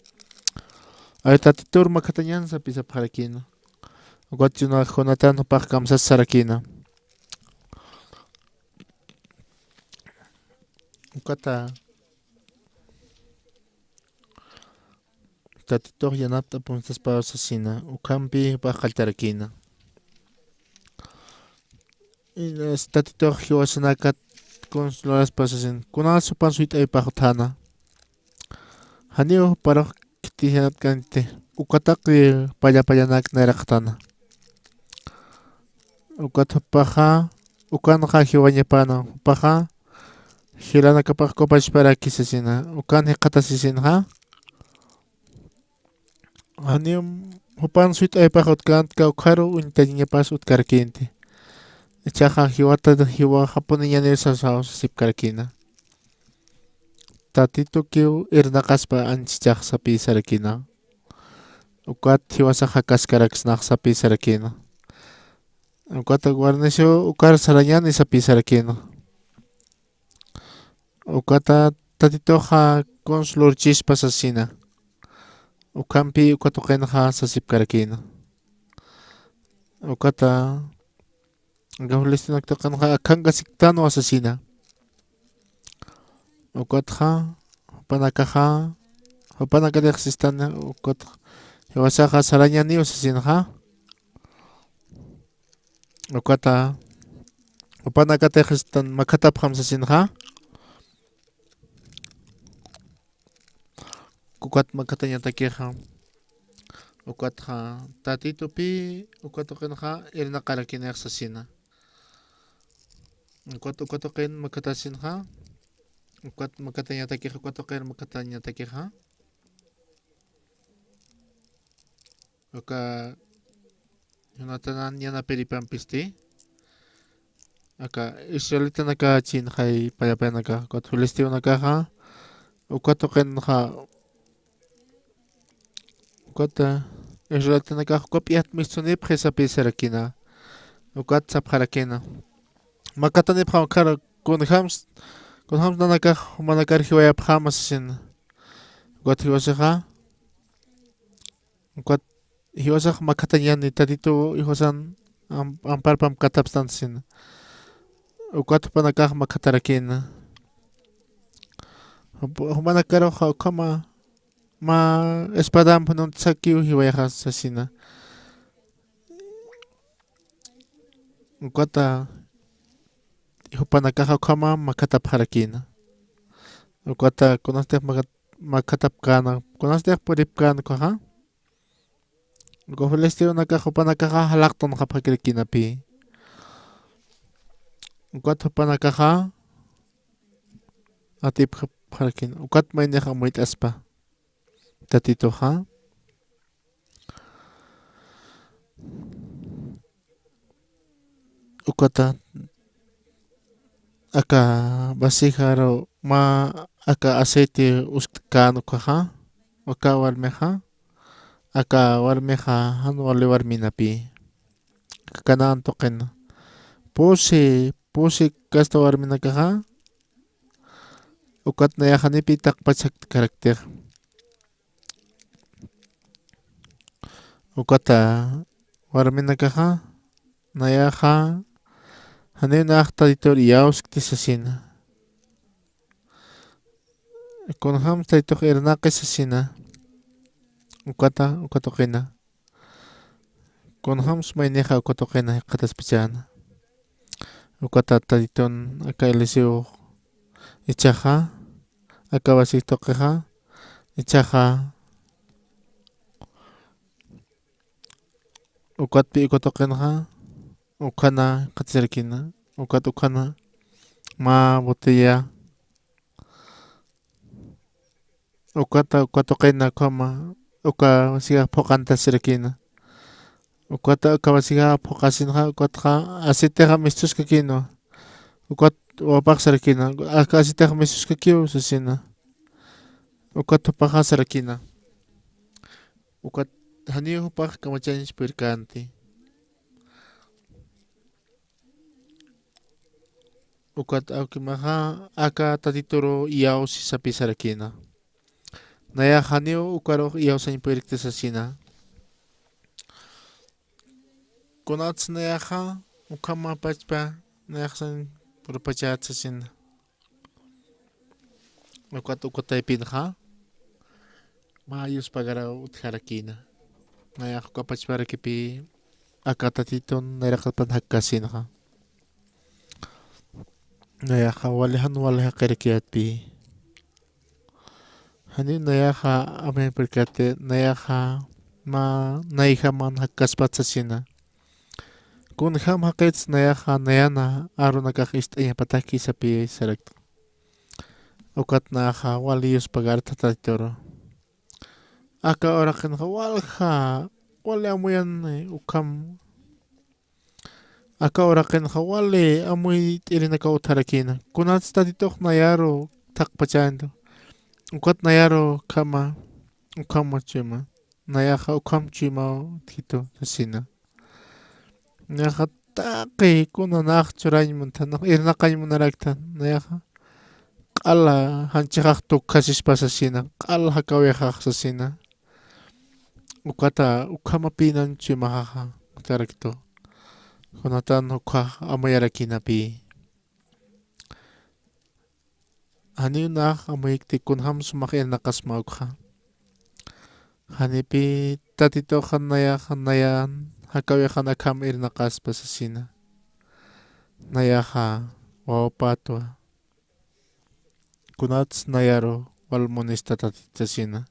Ay Tatitur makhatañän sapisapxarakina. Ukat Jonatán jupax kamsas sarakina. Ukata Tatitux yanapt'apun saspa sasina, ukhampi jupax qalltarakina. Inas Tatitux jiwasanakat consolaraspa sasina, kunas jupan suyt'awipax utjäna. Janiw juparux khitisiñatkanti, uka taqi palla pallanak nayraqatana. Ukat jupaxa, ukanxa jiwañapana, jupaxa jilanakapax jukapachparaki sasina, ukan jikxatasisinxa. Janiw jupan suyt'awipax utkantka, ukharu uñtañapas utkarakïnti. Ichaxa jiwata, jiwaxapuniñaniw sasaw sasipkarakïna. Tatitukiw irnaqaspa anchichax sapïsarakïna. Ukat jiwasax jakaskaraksnax sapïsarakïna. Ukat guarnicio ukar sarañäni sapïsarakïna. Ukata Tatituxa consolorchispa sasina. Ukhampi uka tuqinxa sasipkarakïna. Ukata aka filisteonak tuqinxa akhankasiktanwa sasina. Ukatxa, jupanakaxa, jupanakatix sistan, ukat jiwasaxa sarañäniw sasinxa. Ukata, jupanakatix sistan makhatapxam sasinxa. Ukat makhatañatakixa, ukatxa Tatitupi uka tuqinxa irnaqarakinix sasina. Ukat uka tuqin makhatasinxa, ukat makhatañatakixa, uka tuqin makhatañatakixa. Uka Jonatanan yanapiripampisti, aka israelitanaka chinxay payapayanaka, ukat filisteonakaxa, uka tuqinxa, ukat israelitanakax uka p'iyat mistunipxi sapisarakina, ukat sapxarakina. Makatanipxam ukhar kunjams, kunjams nanakax jumanakar jiwayapxama sasina. Ukat jiwasixa, ukat jiwasax makatañani Tatitu jiwasan am-, amparpam katapstan sasina. Ukat jupanakax makatarakina. Jup-, jumanakaruxa ukhama mä espadamp nuntsakiw jiwayaxa sasina. Ukata jupanakaxa ukhama makatapxarakina. Ukata kunastix makat-, makatapkäna, kunastix puripkäna ukaxa. Uka filisteonakax jupanakaxa jalaqtanxapxakirakinapi. Ukat jupanakaxa atipxarakina. Ukat maynix amuyt'aspa Tatituxa. Ukata aka vasijaru mä aka aceite uskt'kän ukaxa, aka warmixa, aka warmixa jan wali warminapï. Aka Canaán tuqina. Pusi, pusi kasta warminakaxa, ukat nayax janipï taqpach jakt'karaktix. Ukata warminakaxa, nayaxa, janiw nax Tatitur iyawskti sasina. Kunjams Tatitux irnaqi sasina. Ukata, uka tuqina. Kunjams maynixa uka tuqina jikxataspachäna. Ukata Tatitun aka Eliseo ichhaxa, aka vasij tuqixa ichhaxa, ukatpï uka tuqinxa ukhana jikxatasarakina, ukat ukhana mä botella, ukata uka tuqina ukhama, uka vasijax phuqantasirakina. Ukata uka vasijax phuqasinxa, ukatxa aceitexa mistuskakinwa. Ukat wawapax sarakina, aka aceitex mistuskakiw sasina. Ukat jupaxa sarakina. Ukat janiw jupax kamachañch purkänti. Ukat awkimaxa aka Tatituru iyawsi sapisarakina. Nayax janiw ukarux iyawsañ purkti sasina. Kunats nayaxa ukhama pachpa nayaxsañ purpachät sasina. Ukat uka taypinxa mä yuspagaraw utjarakïna. Nayax uka pachparakipï aka Tatitun nayraqatpan jakkasinxa. Nayaxa wali jan wali jaqirakiyätpï. Janiw nayaxa amuyampi purkati, nayaxa mä nayjaman jakkaspat sasina. Kunjam jaqits nayaxa nayana arunakax ist'añapataki sapï sarakta. Ukat nayaxa wali yuspagarta Tatituru. Aka uraqinxa walja, wali amuyan ukham. Aka uraqinxa wali amuyt'irinakaw utjarakïna. Kunats Tatitux nayaru thaqpachañtu. Ukat nayaru ukhama, ukhama chuyma. Nayaxa ukham chuymaw utjitu sasina. Nayaxa taqi kuna nax churañ munta, nax irnaqañ munarakta, nayaxa q'ala janchixax tukkasispa sasina, q'al jakawixax sasina. Ukata ukhamapïnan chuymaxaxa, utaraktu. Kunatan ukhax amuyarakïnapï. Janiw nax amuyikti kunjam sumax irnaqasma ukxa. Janipï Tatituxa nayaxa nayan jakawixan akham irnaqaspa sasina. Nayaxa wawapatwa. Kunats nayaru wal munista Tatit sasina.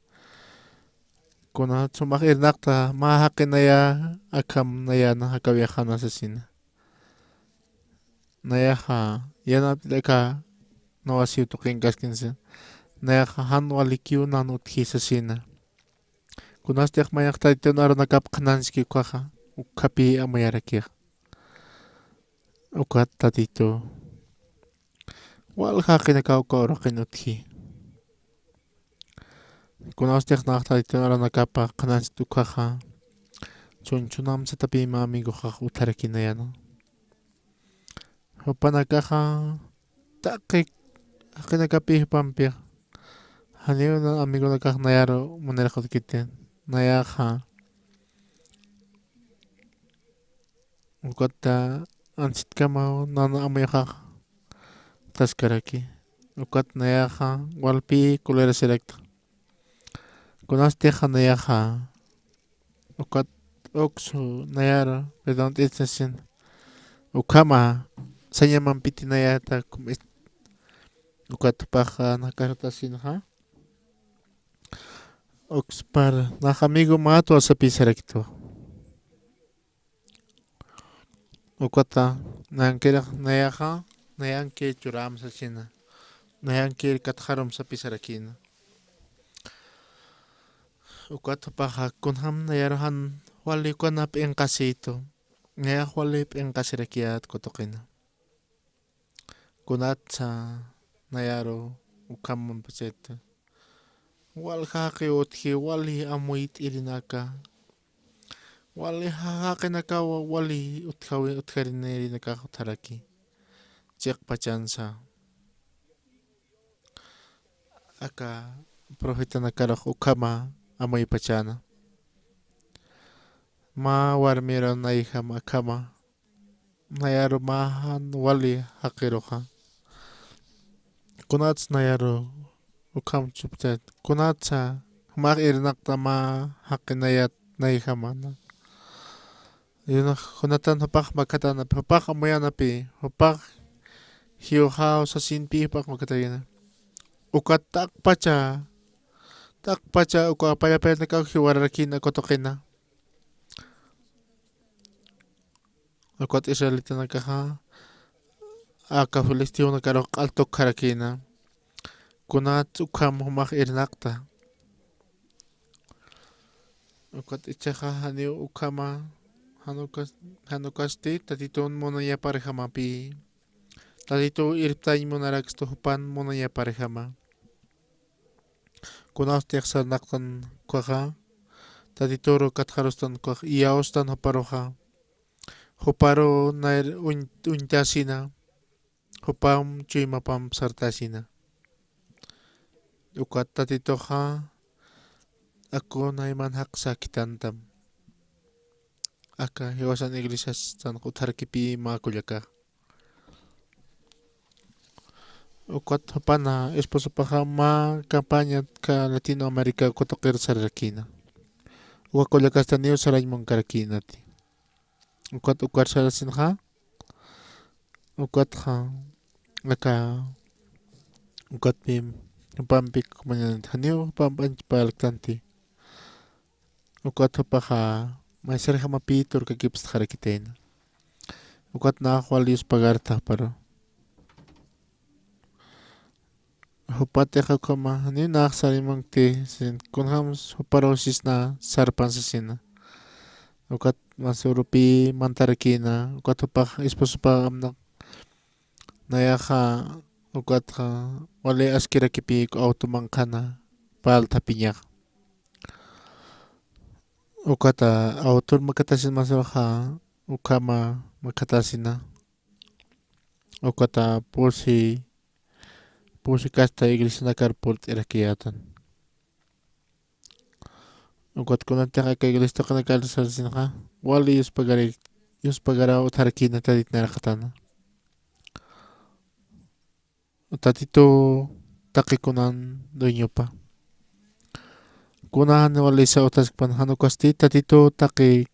Kunats sumax irnaqta mä jaqi naya akham nayan jakawixana sasina. Nayaxa yanapt'it aka nuwasiw tuqinkaskins. Nayaxa jan walikiw nan utji sasina. Kunastix mayax Tatitun arunakap qhananchki ukhaxa, ukhapï amuyarakixa. Ukat Tatitu walja jaqinakaw uka uraqin utji. Kunawstix nax Tatitu aranakapa qhananchit ukhaxa, chunchunam satapï mä amigoxax utjarakïnayäna. Jupanakaxa taqi jaqinakapi jupampix, janiw na amigonakax nayaru munirxatkiti, nayaxa ukata anchitkamaw nana amuyxax taskaraki. Ukat nayaxa walpï colerasirakta. Kunastix nayaxa ukat uksu nayar perdón t'itsasin, ukhama sañamampiti nayata kum est-, ukat jupaxa nakartasinxa. Ukspar nax amigo mä tuwa sapïsarakitu. Ukata nayankirix nayaxa, nayankir churäm sasina, nayankir katxarum sapïsarakïna. Ukat jupaxa kunjam nayaru jan wali ukana p'inqasïtu, nayax wali p'inqasirakiyät kutuqina. Kunatsa nayaru ukham munpachayta. Walja jaqi utji, wali amuyt'irinaka. Wali jaqinakaw wali utjawi-, utjarinirinakax utjaraki. Chiqpachansa. Aka profetanakarux ukhama amuypachäna. Mä warmiru nayjam akhama. Nayaru mä jan wali jaqiruxa. Kunatsa nayaru ukham chupchat. Kunatsa jumax irnaqta mä jaqinayät nayjamana. Yuna-, kunatan jupax makhatänapi, jupax amuyänapi, jupax jiwxaw sasinpi jupax makhatäyäna. Ukat taqpacha, taqpacha uka pallapayatnakaw jiwararakïna kutuqina. Ukat israelitanakaxa aka filisteonakarux q'al tukjarakïna. Kunat ukham jumax irnaqta. Ukat ichaxa janiw ukhama, jan ukas-, jan ukasti Tatitun munañaparjamapï. Tatituw irptañ munarakstu jupan munañaparjama. Kunawstix sarnaqtan ukaxa, Tatituru katxarustan ukax iyawstan juparuxa. Juparu nayr uñ-, uñtasina, jupam chuymapam sartasina. Ukat Tatituxa aku nayman jaqsa khitantam. Aka jiwasan iglesiastan utjarkipï mä kullaka. Ukat jupana esposopaxa mä campañat aka Latinoamérica kutuqir sararakïna. Uka kullakasta niw sarañ munkarakïnati. Ukat ukar sarasinxa, ukatxa aka, ukatpï jupampik mañanit janiw jupamp anchpa alktanti. Ukat jupaxa maysarjamapï turkakipstxarakitayna. Ukat nax wal yuspagarta juparu. Jupatix ukhama, janiw nax sarañ munkti, sin, kunjams juparuw sisna sarpan sasina. Ukat mas urupï mantarakïna, ukat jupax esposopa amnaq nayaxa, ukatxa wali askirakipï uka auto manqhana, palthapiñax. Ukata autor makatasin masuxa, ukhama makatasina. Ukata pusi, pusi kasta iglesianakar purt'irakiyätan. Ukat kunatix aka iglesia tuqinakar sarasinxa, wali yuspagari-, yuspagaraw utjarkïna Tatit nayraqatana. Tatitu taqi kunan dueñopa. Kuna jan walisa utjaskpan, jan ukasti Tatitu taqi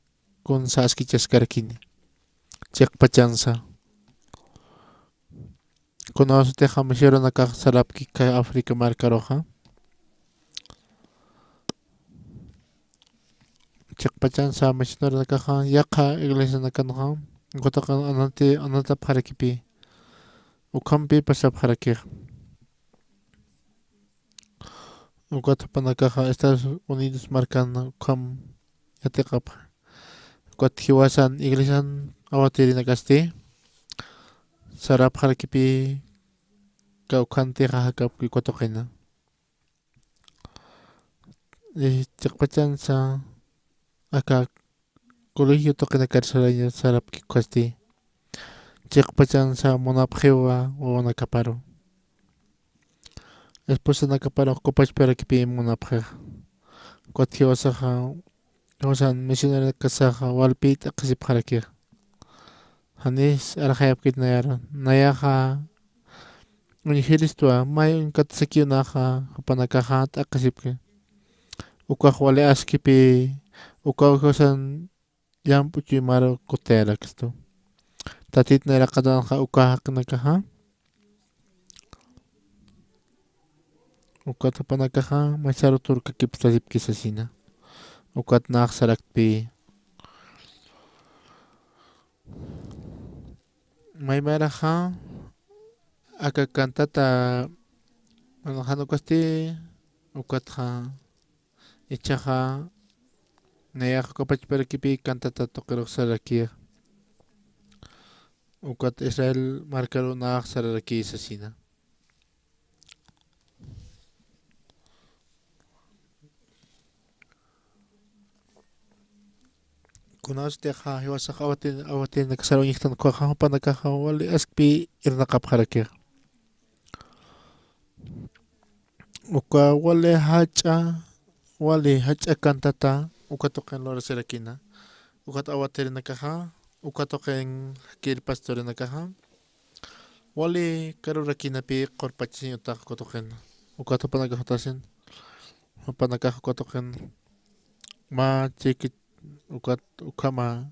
kunsa askichaskarakini. Chiqpachansa. Kunawsatixa misionarunakax sarapki aka África markaruxa. Chiqpachansa misionarunakaxa yaqha iglesianakanxa, ukataqa anati, anatapxarakipï. Ukhampi pasapxarakix. Ukat jupanakaxa Estados Unidos markan ukham yatiqapxa. Ukat jiwasan iglesian awatirinakasti, sarapxarakipi, kawkhantixa jakapki uka tuqina. Eh, chiqpachansa aka colegio tuqinakar saraña sarapki ukhasti. Chiqpachansa munapxiwa wawanakaparu. Esposanakaparu qupachparakipi munapxixa. Ukat jiwasaxa, jiwasan misioneronakasaxa walpi t'aqhisipxarakixa. Janis arxayapkit nayaru. Nayaxa uñjiristwa, may uñkat sakiw naxa, jupanakaxa t'aqhisipki. Ukax wali askipi, ukaw jiwasan llamp'u chuymaru kutayarakistu. Tatit nayraqatanxa uka jaqinakaxa. Ukat jupanakaxa maysaru turkakipstasipki sasina. Ukat nax saraktpi. Maymayraxa aka cantata, bueno, jan ukasti, ukatxa, ichaxa, nayax uka pachparakipi cantata tuqirux sararakiya. Ukat Israel markaru nax sararakiya sasina. Kunasatixa jiwasax awatin, awatinakasar uñjtan ukhaxa, jupanakaxa wali askpi irnaqapxarakixa. Uka wali jach'a, wali jach'a cantata uka tuqin lurasirakina. Ukat awatirinakaxa, uka tuqin jakir pastorinakaxa wali karurakinapi qurpachasiñ utax uka tuqin. Ukat jupanakax utasin, jupanakax uka tuqin mä chiki, ukat ukhama,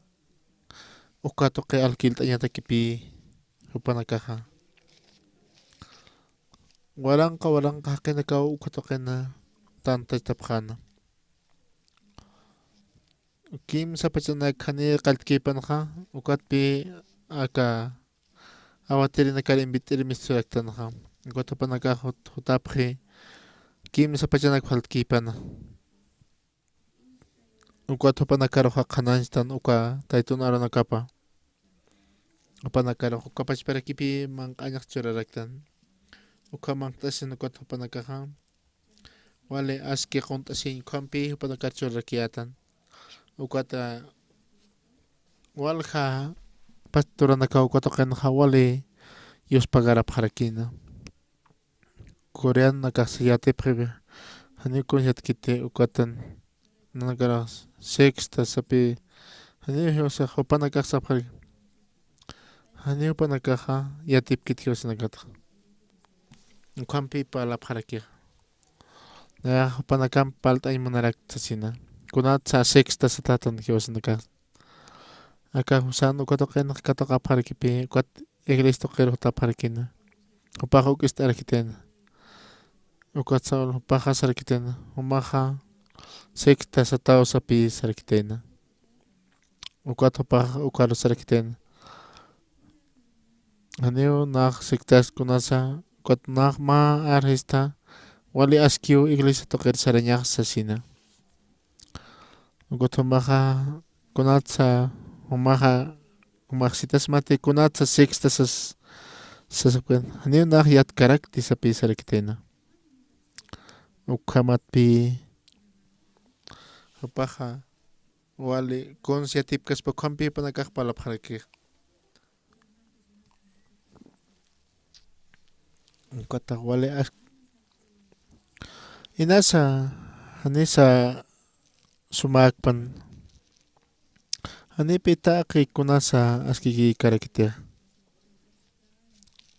uka tuqi alkilt'añatakipi jupanakaxa. Waranqa, waranqa jaqinakaw uka tuqina tantachapxäna. Kimsa pachanak jani qalltkipanxa, ukatpi aka awatirinakar invit'ir misturaktanxa. Ukat jupanakax jut-, jutapxi, kimsa pachanak faltkipana. Ukat jupanakaruxa qhanañchtan uka taytun arunakapa. Jupanakarux uka pachparakipi manq'añax churaraktan. Uka manq't'asin ukat jupanakaxa wali aski qunt'asiñ ukhampi jupanakar churarakiyätan. Ukata walja pastoranakaw uka tuqinxa wali yuspagarapxarakina. Coreanonakax yatipxipi, janiw kun yatkiti ukatan, nanakarax sexta sapi, janiw jiwasax jupanakax sapxaraki. Janiw jupanakaxa yatipkit jiwasanakatxa. Ukhampi parlapxarakixa. Nayax jupanakamp parlt'añ munarakta sasina. Kunatsa sexta satätan jiwasanakax. Aka Jusan uka tuqinx katuqapxarakipi, ukat iglesia tuqir jutapxarakina. Jupax uk'ist'arakitayna. Ukat Saul jupaxa sarakitayna. Jumaxa sexta sataw sapi sarakitayna. Ukat jupax ukaru sarakitayna. Janiw nax sextas kunasa, ukat nax mä arxista, wali askiw iglesia tuqir sarañax sasina. Ukat jumaxa kunatsa, jumaxa, jumax sitasmati kunatsa sexta sas-, sasapkan. Janiw nax yatkarakti sapi sarakitayna. Ukhamatpi jupaxa wali kuns yatipkaspa ukhampi jupanakax parlapxarakix. Ukatax wali as-, inasa, janisa sumäkpan. Janipi taqi kunasa askikïkarakitixa.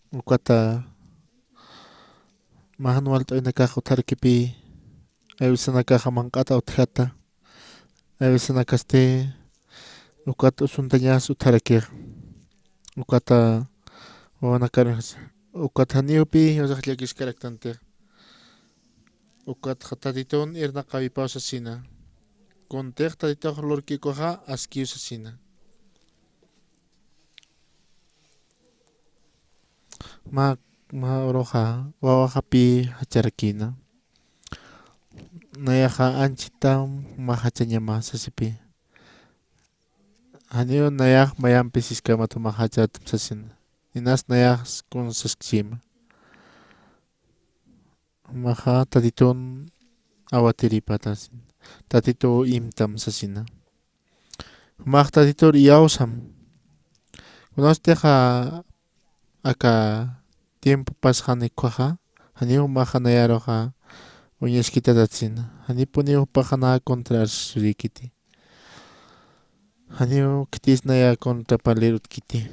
Ukata mä jan walt'awinakax utjarkipi, aywisanakaxa manq'ata utjata, aywisanakasti ukat usuntañas utjarakix. Ukata wawanakar, ukat janiwpi jiwasax llakiskaraktanti. Ukatxa Tatitun irnaqäwipaw sasina. Kuntix Tatitux lurki ukaxa askiw sasina. Mä, mä uruxa wawaxapï jacharakïna. Nayaxa anchhitam mä jachañama sasipï. Janiw nayax mayampis jisk'amat mä jachat sasina. inas nayax kunsaskchima. Jumaxa Tatitun awatiripatasina. Tatitu imtam sasina. Jumax Tatitur iyawsam. Kunawstixa aka tiempo pasxani ukhaxa, janiw jumaxa nayaruxa uñaskitatatsina. Janipuniw jupaxa nä contrar surïkiti. Janiw khitis naya contrapalir utkiti.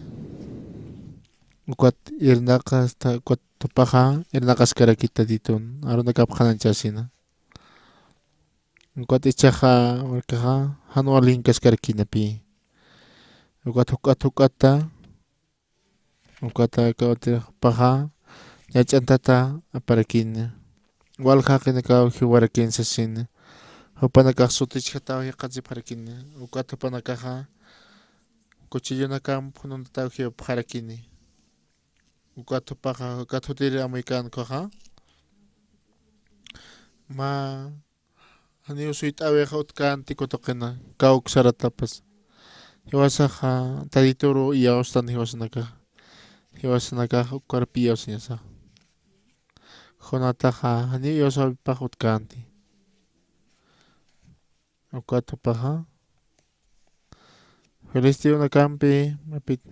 Ukat irnaqasta, ukat jupaxa irnaqaskarakiti Tatitun, arunakap qhanañchasina. Ukat jichhaxa markaxa jan wal llinkaskarakïnapï. Ukat juk'at juk'ata, ukata kawtix jupaxa ñach'antata aparakïna. Wal jaqinakaw jiwarakïn sasina. Jupanakax sutichjataw jikxatsipxarakïna. Ukat jupanakaxa cuchillonakamp jununtataw jiwapxarakïni. Ukat jupaxa, ukat jutir amuykän ukhaxa. Mä janiw suyt'äwixa utkänti uka tuqina, kawk saratapas. Jiwasaxa Tatituru iyawstan jiwasanakaxa. Jiwasanakax ukarpi iyawsañasaxa. Kunataxa janiw iyawsäwipax utkänti. Ukat jupaxa filisteonakampi, mapit,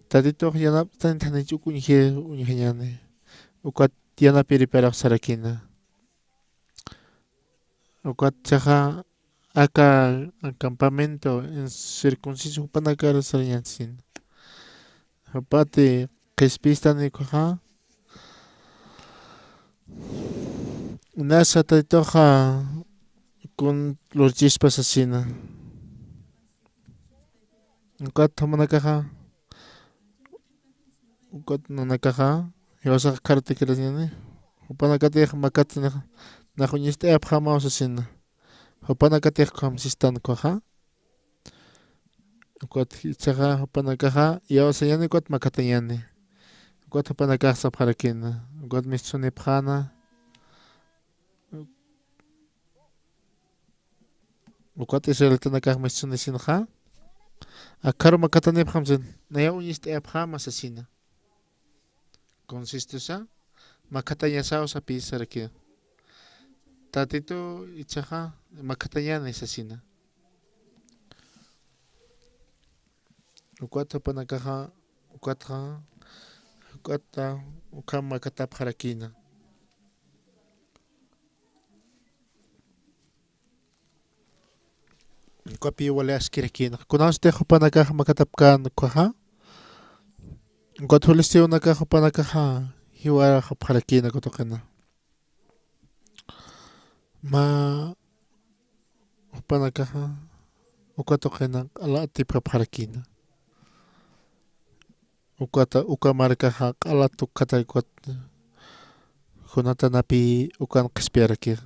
Tatitux yanapt'añtix janich uk uñjir uñjañäni. Ukat yanapiriparax sarakïna. Ukat jichhaxa aka campamento incircunciso jupanakar sarañäni sasina. Jupati qhispistani ukhaxa. Inasa Tatituxa kun lurchispa sasina. Ukat jumanakaxa, ukat nanakaxa, jiwasax khartikirasiñäni. Jupanakatix makatanixa, nax uñist'ayapxämaw sasina. Jupanakatix ukham sistan ukhaxa. Ukat jichhaxa jupanakaxa iyawsañäni, ukat makatañäni. Ukat jupanakax sapxarakïna. Ukat mistsunipxäna. Ukat israelitanakax mistsunisïnxa. Akharu makatanipxam sasina. Nayaw uñist'ayapxäma sasina. Consistosa, makatañasaw sapï sarakïna. Tatitu jichhaxa makatañäni sasina. Ukat jupanakaxa, ukatxa, ukata, ukham makatapxarakïna. Ukapï wali askirakïna. Kunanstix jupanakax makatapkän ukhaxa. Ukat filisteonakax jupanakaxa jiwarapxarakïna uka tuqina. Mä jupanakaxa uka tuqina q'ala atipkapxarakïna. Ukata, uka markaxa q'ala tukkata ukat Jonatanapï ukan qhispiyarakï.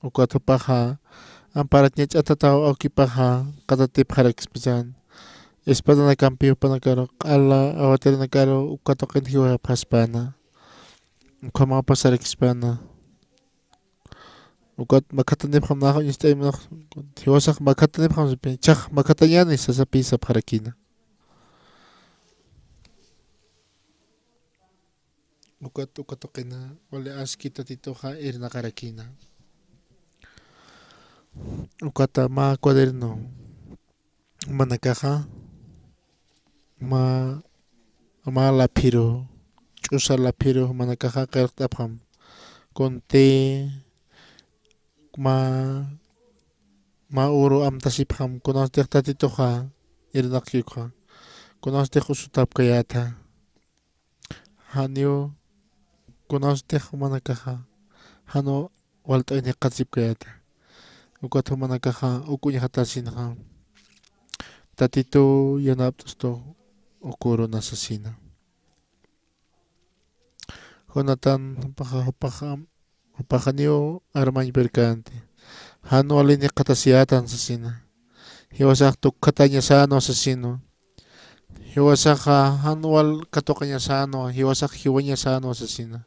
Ukat jupaxa amparat ñach'atataw awkipaxa qatatipxarakispasan. Espadanakampi jupanakaru q'ala awatirunakaru uka tuqin jiwapxaspäna. Ukhamaw pasarakispäna. Ukat makatanipxam nax uñist'aymunax, jiwasax makatanipxam sapï, jichhax makatañäni sasapï sapxarakïna. Ukat, uka tuqina wali aski Tatituxa irnaqarakïna. Ukata mä cuaderno jumanakaxa, mä, mä laphiru, ch'usa laphiru jumanakaxa qillqt'apxam. Kunti mä, mä uru amtasipxam, kunanstix Tatituxa irnaqki ukxa, kunanstix usutapkayäta. Janiw kunanstix jumanakaxa, jan walt'añ jikxatasipkayäta. Ukat jumanakaxa uk uñjatäsinxa. Tatitu yanapt'astu uk uruna sasina. Jonatan jupaxa, jupaxa, jupaxa janiw armañpirkänti. Jan wali jikxatasiyätan sasina. Jiwasax tukkatañasänwa sasina. Jiwasaxa jan wal katuqañasänwa, jiwasax jiwañasänwa sasina.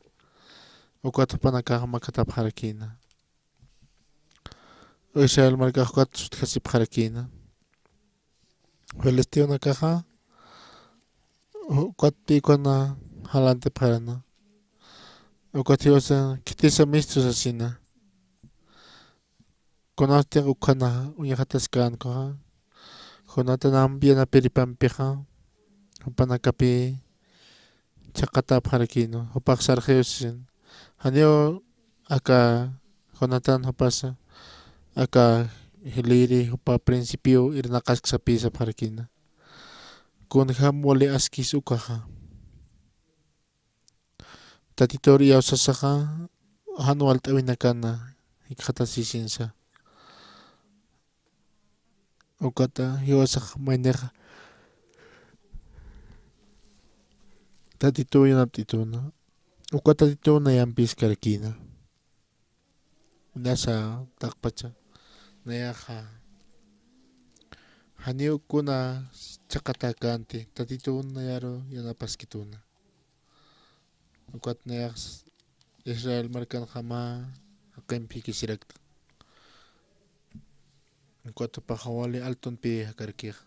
Ukat jupanakax makatapxarakïna. Israel markax ukat sutjasipxarakïna. Filisteonakaxa Ukat pï kuna jalantipxarana. Ukat jiwasa khitisa mistu sasina. Kunasti ukhana uñaxataskänkuxa. Jonatan ampi yanapiripampixa. Jupanakapï chhaqatapxarakïna. Jupax sarxiw sasin. Janiw aka Jonatan jupasa. Aka jiliri jupa principiow irnaqasksapï sapxarakïna. Kunjam wali askis ukaxa. Tatitur iyawsasaxa jan walt'äwinakana jikxatasisinsa. Ukata jiwasax maynixa Tatituw yanapt'ituna. Uka Tatituw nayampï iskarakïna. Nasa taqpacha nayaxa janiw kuna chhaqatäkänti, Tatituw nayaru yanapaskituna. Ukat nayax Israel markanxa mä jaqimp jikisirakta. Ukat jupaxa wali altunpï jakarkixa.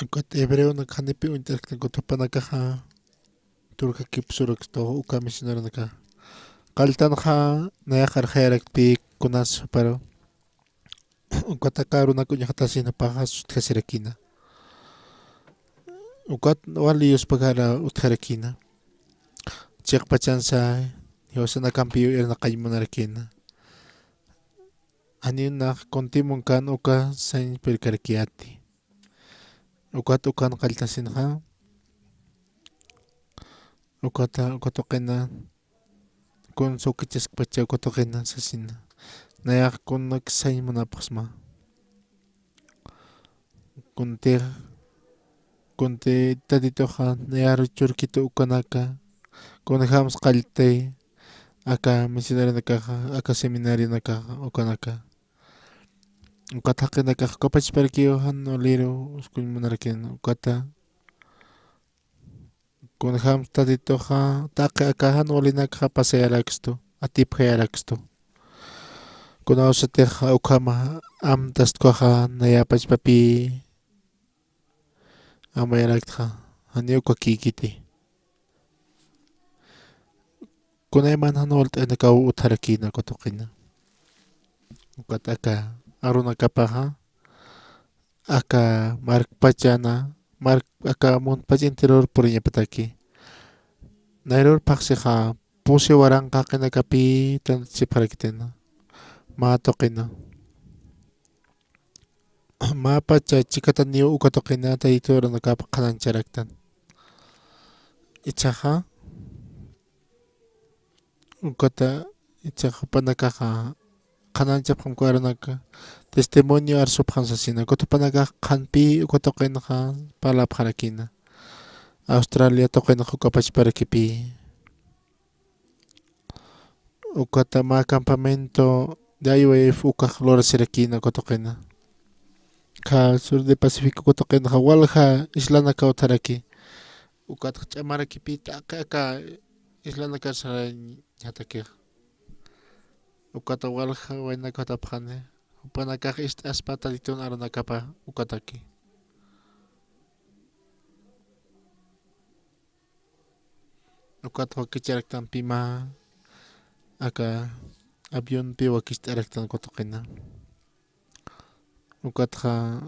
Ukat hebreonak janipï uñt'araktan, ukat jupanakaxa turkakipsurakstu uka misioneronakaxa. Qalltanxa nayax arxayaraktpï kunas juparu. Ukat aka arunak uñaxatasin jupaxa sutjasirakïna. Ukat wali yuspagara utjarakïna. Chiqpachansa jiwasanakampiw irnaqañ munarakïna. Janiw nax kunti munkan uka sañ pirkarakiyäti. Ukat ukan qalltasinxa. Ukata, uka tuqina. Kunsa ukichaskpacha uka tuqina sasina. Nayax kunak sañ munapxsma. Kuntix, kunti Tatituxa nayaru churkitu ukanaka. Kunjams qalltay. Aka misioneronakaxa, aka seminarionakaxa, ukanaka. Ukat jaqinakax ukapachparakiw jan waliru uskuñ munarakïna, ukata. Kunjams Tatituxa taqi aka jan walinakxa pasayarakstu, atipjayarakstu. Kunawsatix ukhama amtastkuxa nayapachpapï amayaraktxa, janiw ukakïkiti. Kunayman jan walt'aynakaw utjarakïna uka tuqina. Ukat aka arunakapaxa, aka markpachana, mark, aka muntpach interior puriñapataki. Nayrur phaxsixa, pusi waranqa jaqinakapï tantasipxarakitina. Mä tuqina. Mä pacha chikataniw uka tuqina Tatitu arunakap qhanañcharaktan. Ichhaxa, ukata, ichhax jupanakaxa qhanañchapxam uka arunaka testimonio arsupxam sasina. Ukat jupanakax qhanpï uka tuqinxa parlapxarakïna. Australia tuqinxa ukapachparakipï. Ukata mä campamento de I Y F ukax lurasirakïna uka tuqina. Aka sur de Pacífico uka tuqinxa walja islanakaw utjaraki. Ukat ch'amarakipï taqi aka islanakar sarañjatakix. Ukata walja waynakatapxani. Jupanakax ist'aspa Tatitun arunakapa ukataki. Ukat wakicharaktanpï mä aka avionpi wakicht'araktan uka tuqina. Ukatxa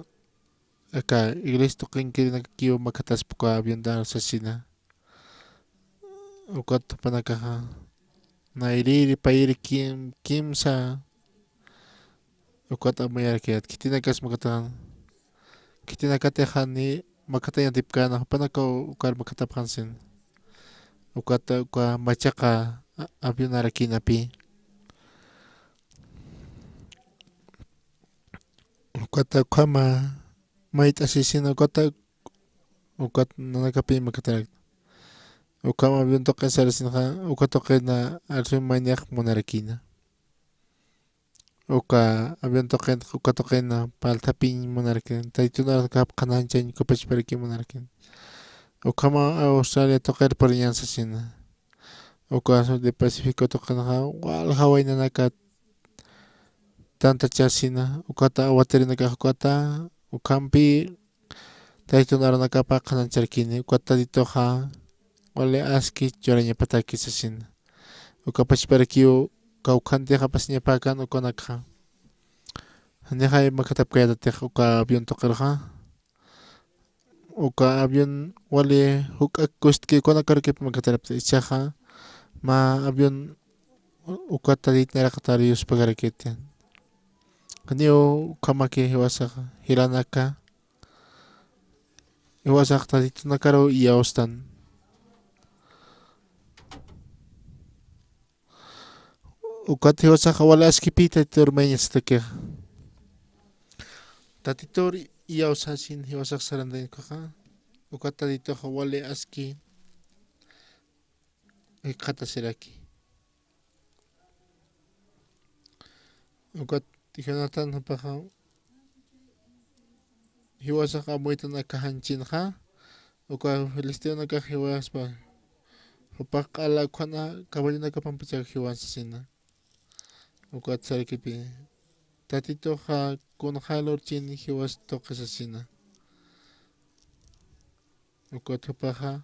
aka iglesia tuqinkirinakakiw makhataspa uka aviontar sasina. Ukat jupanakaxa nayrïri payïri kim, kimsa ukat amuyarakiyät, khitinakas makataxan, khitinakatixani makhatañ atipkäna, jupanakaw ukar makhatapxansin. Ukata uka machaqa a-, avionarakïnapï. Ukata ukhama mayt'asisina, ukata, ukat nanakapï makatarak. Ukhama avión tuqin sarasinxa, uka tuqina arsuñ mayniq munarakïna. Uka avión tuqin, uka tuqina parlthapiñ munarakïna. Taytun arunakap qhanañchañ ukapachparaki munarakïna. Ukhama Australia tuqir puriñan sasina. Uka sur de Pacífico tuqinxa walja waynanakat tantachasina, ukata awatirinakax ukata, ukhampi Tatitun aranakapa qhanañcharakini, ukat Tatituxa wali aski churañapataki sasina. Uka pachparakiw kawkhantixa pasiñapäkan ukanakxa. Janixa imakatapkayätatix uka avión tuqirxa. Uka avión wali juk'ak kustki ukanakarukipi makatarapta ichaxa, mä avión ukat Tatit nayraqatar yuspagarakiti. Janiw ukhamaki jiwasaxa, jilanaka, jiwasax Tatitunakaru iyawstan. Ukat jiwasaxa wali askipï Tatitur mayañasatakixa. Tatitur iyawsasin jiwasax sarantañatkaxa. Ukat Tatituxa wali aski jikxatasiraki. Ukat Jonatán jupaxa jiwasax amuytan aka janchinxa, uka filisteonakax jiwaspa, jupax q'ala ukhana caballonakapampichak jiwan sasina. Ukat sarakipï, Tatituxa kunxay lurchin jiwas tuqi sasina. Ukat jupaxa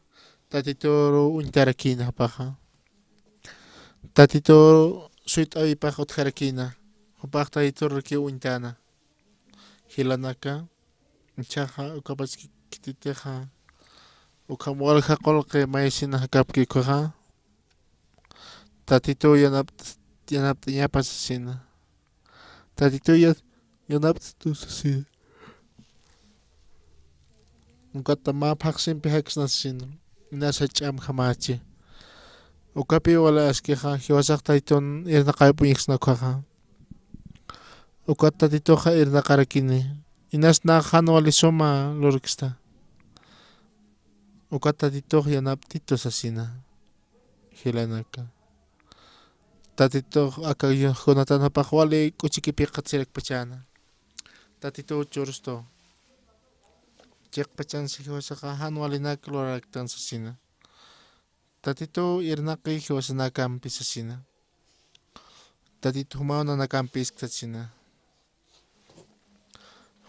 Tatituru uñtarakïna jupaxa. Tatitur suyt'äwipax utjarakïna. Jupax Tatiturakiw uñtäna. Jilanaka, ichaxa ukapach khititixa, ukham walja qullqi maysin jakapki ukhaxa, Tatituw yanapt-, yanapt'añapa sasina. Tatituw ya-, yanapt'tu sasina. Ukata mä phaxsimpi jaksna sasina. Inas jach'amjamächi. Ukapi wali askixa, jiwasax Tatitun irnaqäwip uñjsna ukhaxa. Ukat Tatituxa irnaqarakini. Inas nax jan wali suma lurksta. Ukat Tatitux yanapt'itu sasina. Jilanaka. Tatitux aka Jonatán jupax wali k'uchikipï qatasirakpachäna. Tatituw churstu. Chiqpachansa jiwasaxa jan walinak luraraktan sasina. Tatituw irnaqi jiwasanakampi sasina. Tatitu jumaw nanakampisk sasina.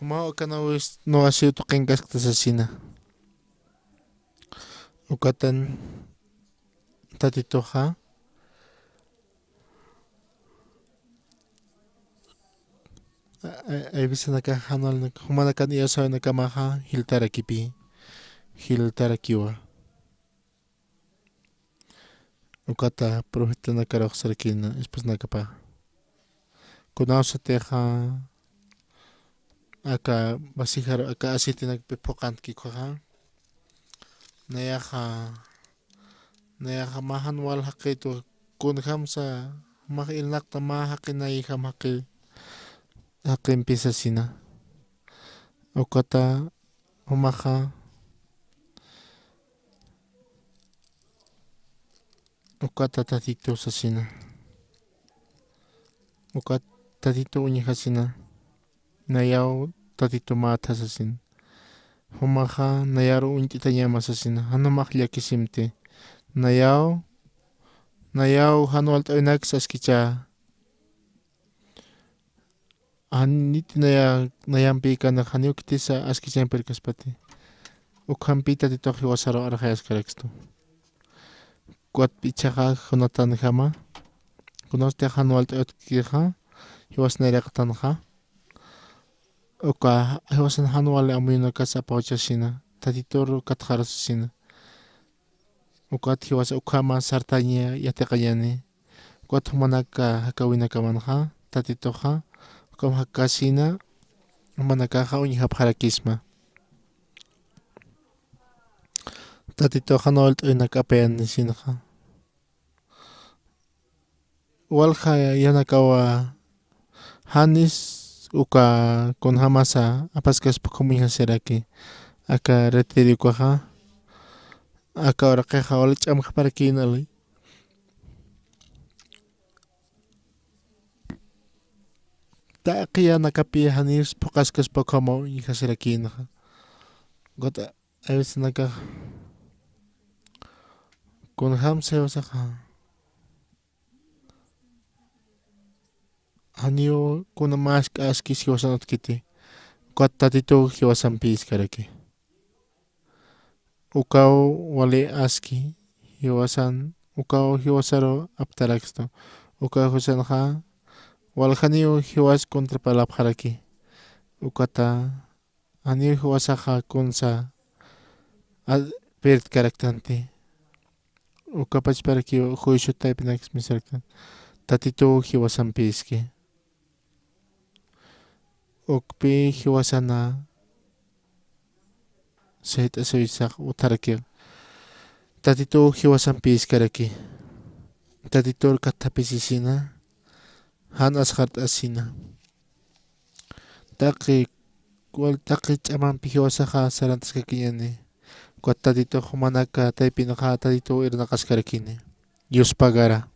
Jumaw akanawis nuwasiw tuqinkaskta sasina. Ukatan Tatituxa, a-, a-, aywisanakax jan walinak, jumanakan iyawsäwinakamaxa jiltarakipï, jiltarakiwa. Ukata profetanakarux sarakïna esposanakapa. Kunawsatixa aka vasijaru, aka aceitinakpi phuqantki ukhaxa. Nayaxa, nayaxa mä jan wal jaqitu, kunjamsa jumax irnaqta mä jaqi nayjam jaqi, jaqimpi sasina. Ukata jumaxa, ukata Tatitu sasina. Ukat Tatitu uñjasina. Nayaw Tatitu mätha sasina. Jumaxa nayaru uñt'itañama sasina. Jan jumax llakisimti. Nayaw, nayaw jan walt'äwinaks askichä. Janiti naya, nayampïkana, janiw khitisa askichampirkaspati. Ukhampï Tatitux jiwasaru arxayaskarakstu. Ukat ichaxa Jonatanjama, kunasti jan walt'äwitkixa, jiwas nayraqatanxa. Uka jiwasan jan wali amuyunakas apawchasina, Tatituru katxarasasina. Ukat jiwasa ukhama sartaña yatiqañani. Ukat jumanaka jakawinakamanxa, Tatituxa, ukham jakasina, jumanakaxa uñjapxarakisma. Tatituxa jan walt'äwinak apayañanisinxa. Walja yanakawa janis uka kunjamasa apaskaspa ukham uñjasiraki aka retiro ukaxa, aka uraqixa wali ch'amjaparakïnali. Taqi yanakapi janis phuqaskaspa ukham uñjasirakïnxa. Ukat aywisanakax kunjamsa jiwasaxa Janiw kuna mä askis jiwasan utkiti. Ukat Tatituw jiwasampïskaraki. Ukaw wali aski jiwasan, ukaw jiwasaru aptarakstu. Uka jiwasanxa waljaniw jiwas contraparlapxaraki. Ukata janiw jiwasaxa kunsa a-, perdkaraktanti. Uka pachparakiw juicio taypinakis misaraktan. Tatituw jiwasampïski. Ukpï jiwasana sayt'asuysax utjarakix. Tatituw jiwasampïskaraki. Tatitur kathapisisina. Jan asxart'asina. Taqi, wal taqi ch'amampi jiwasaxa sarant'askakiñäni. Ukat Tatitux jumanaka taypinxa Tatituw irnaqaskarakini. Yuspagara.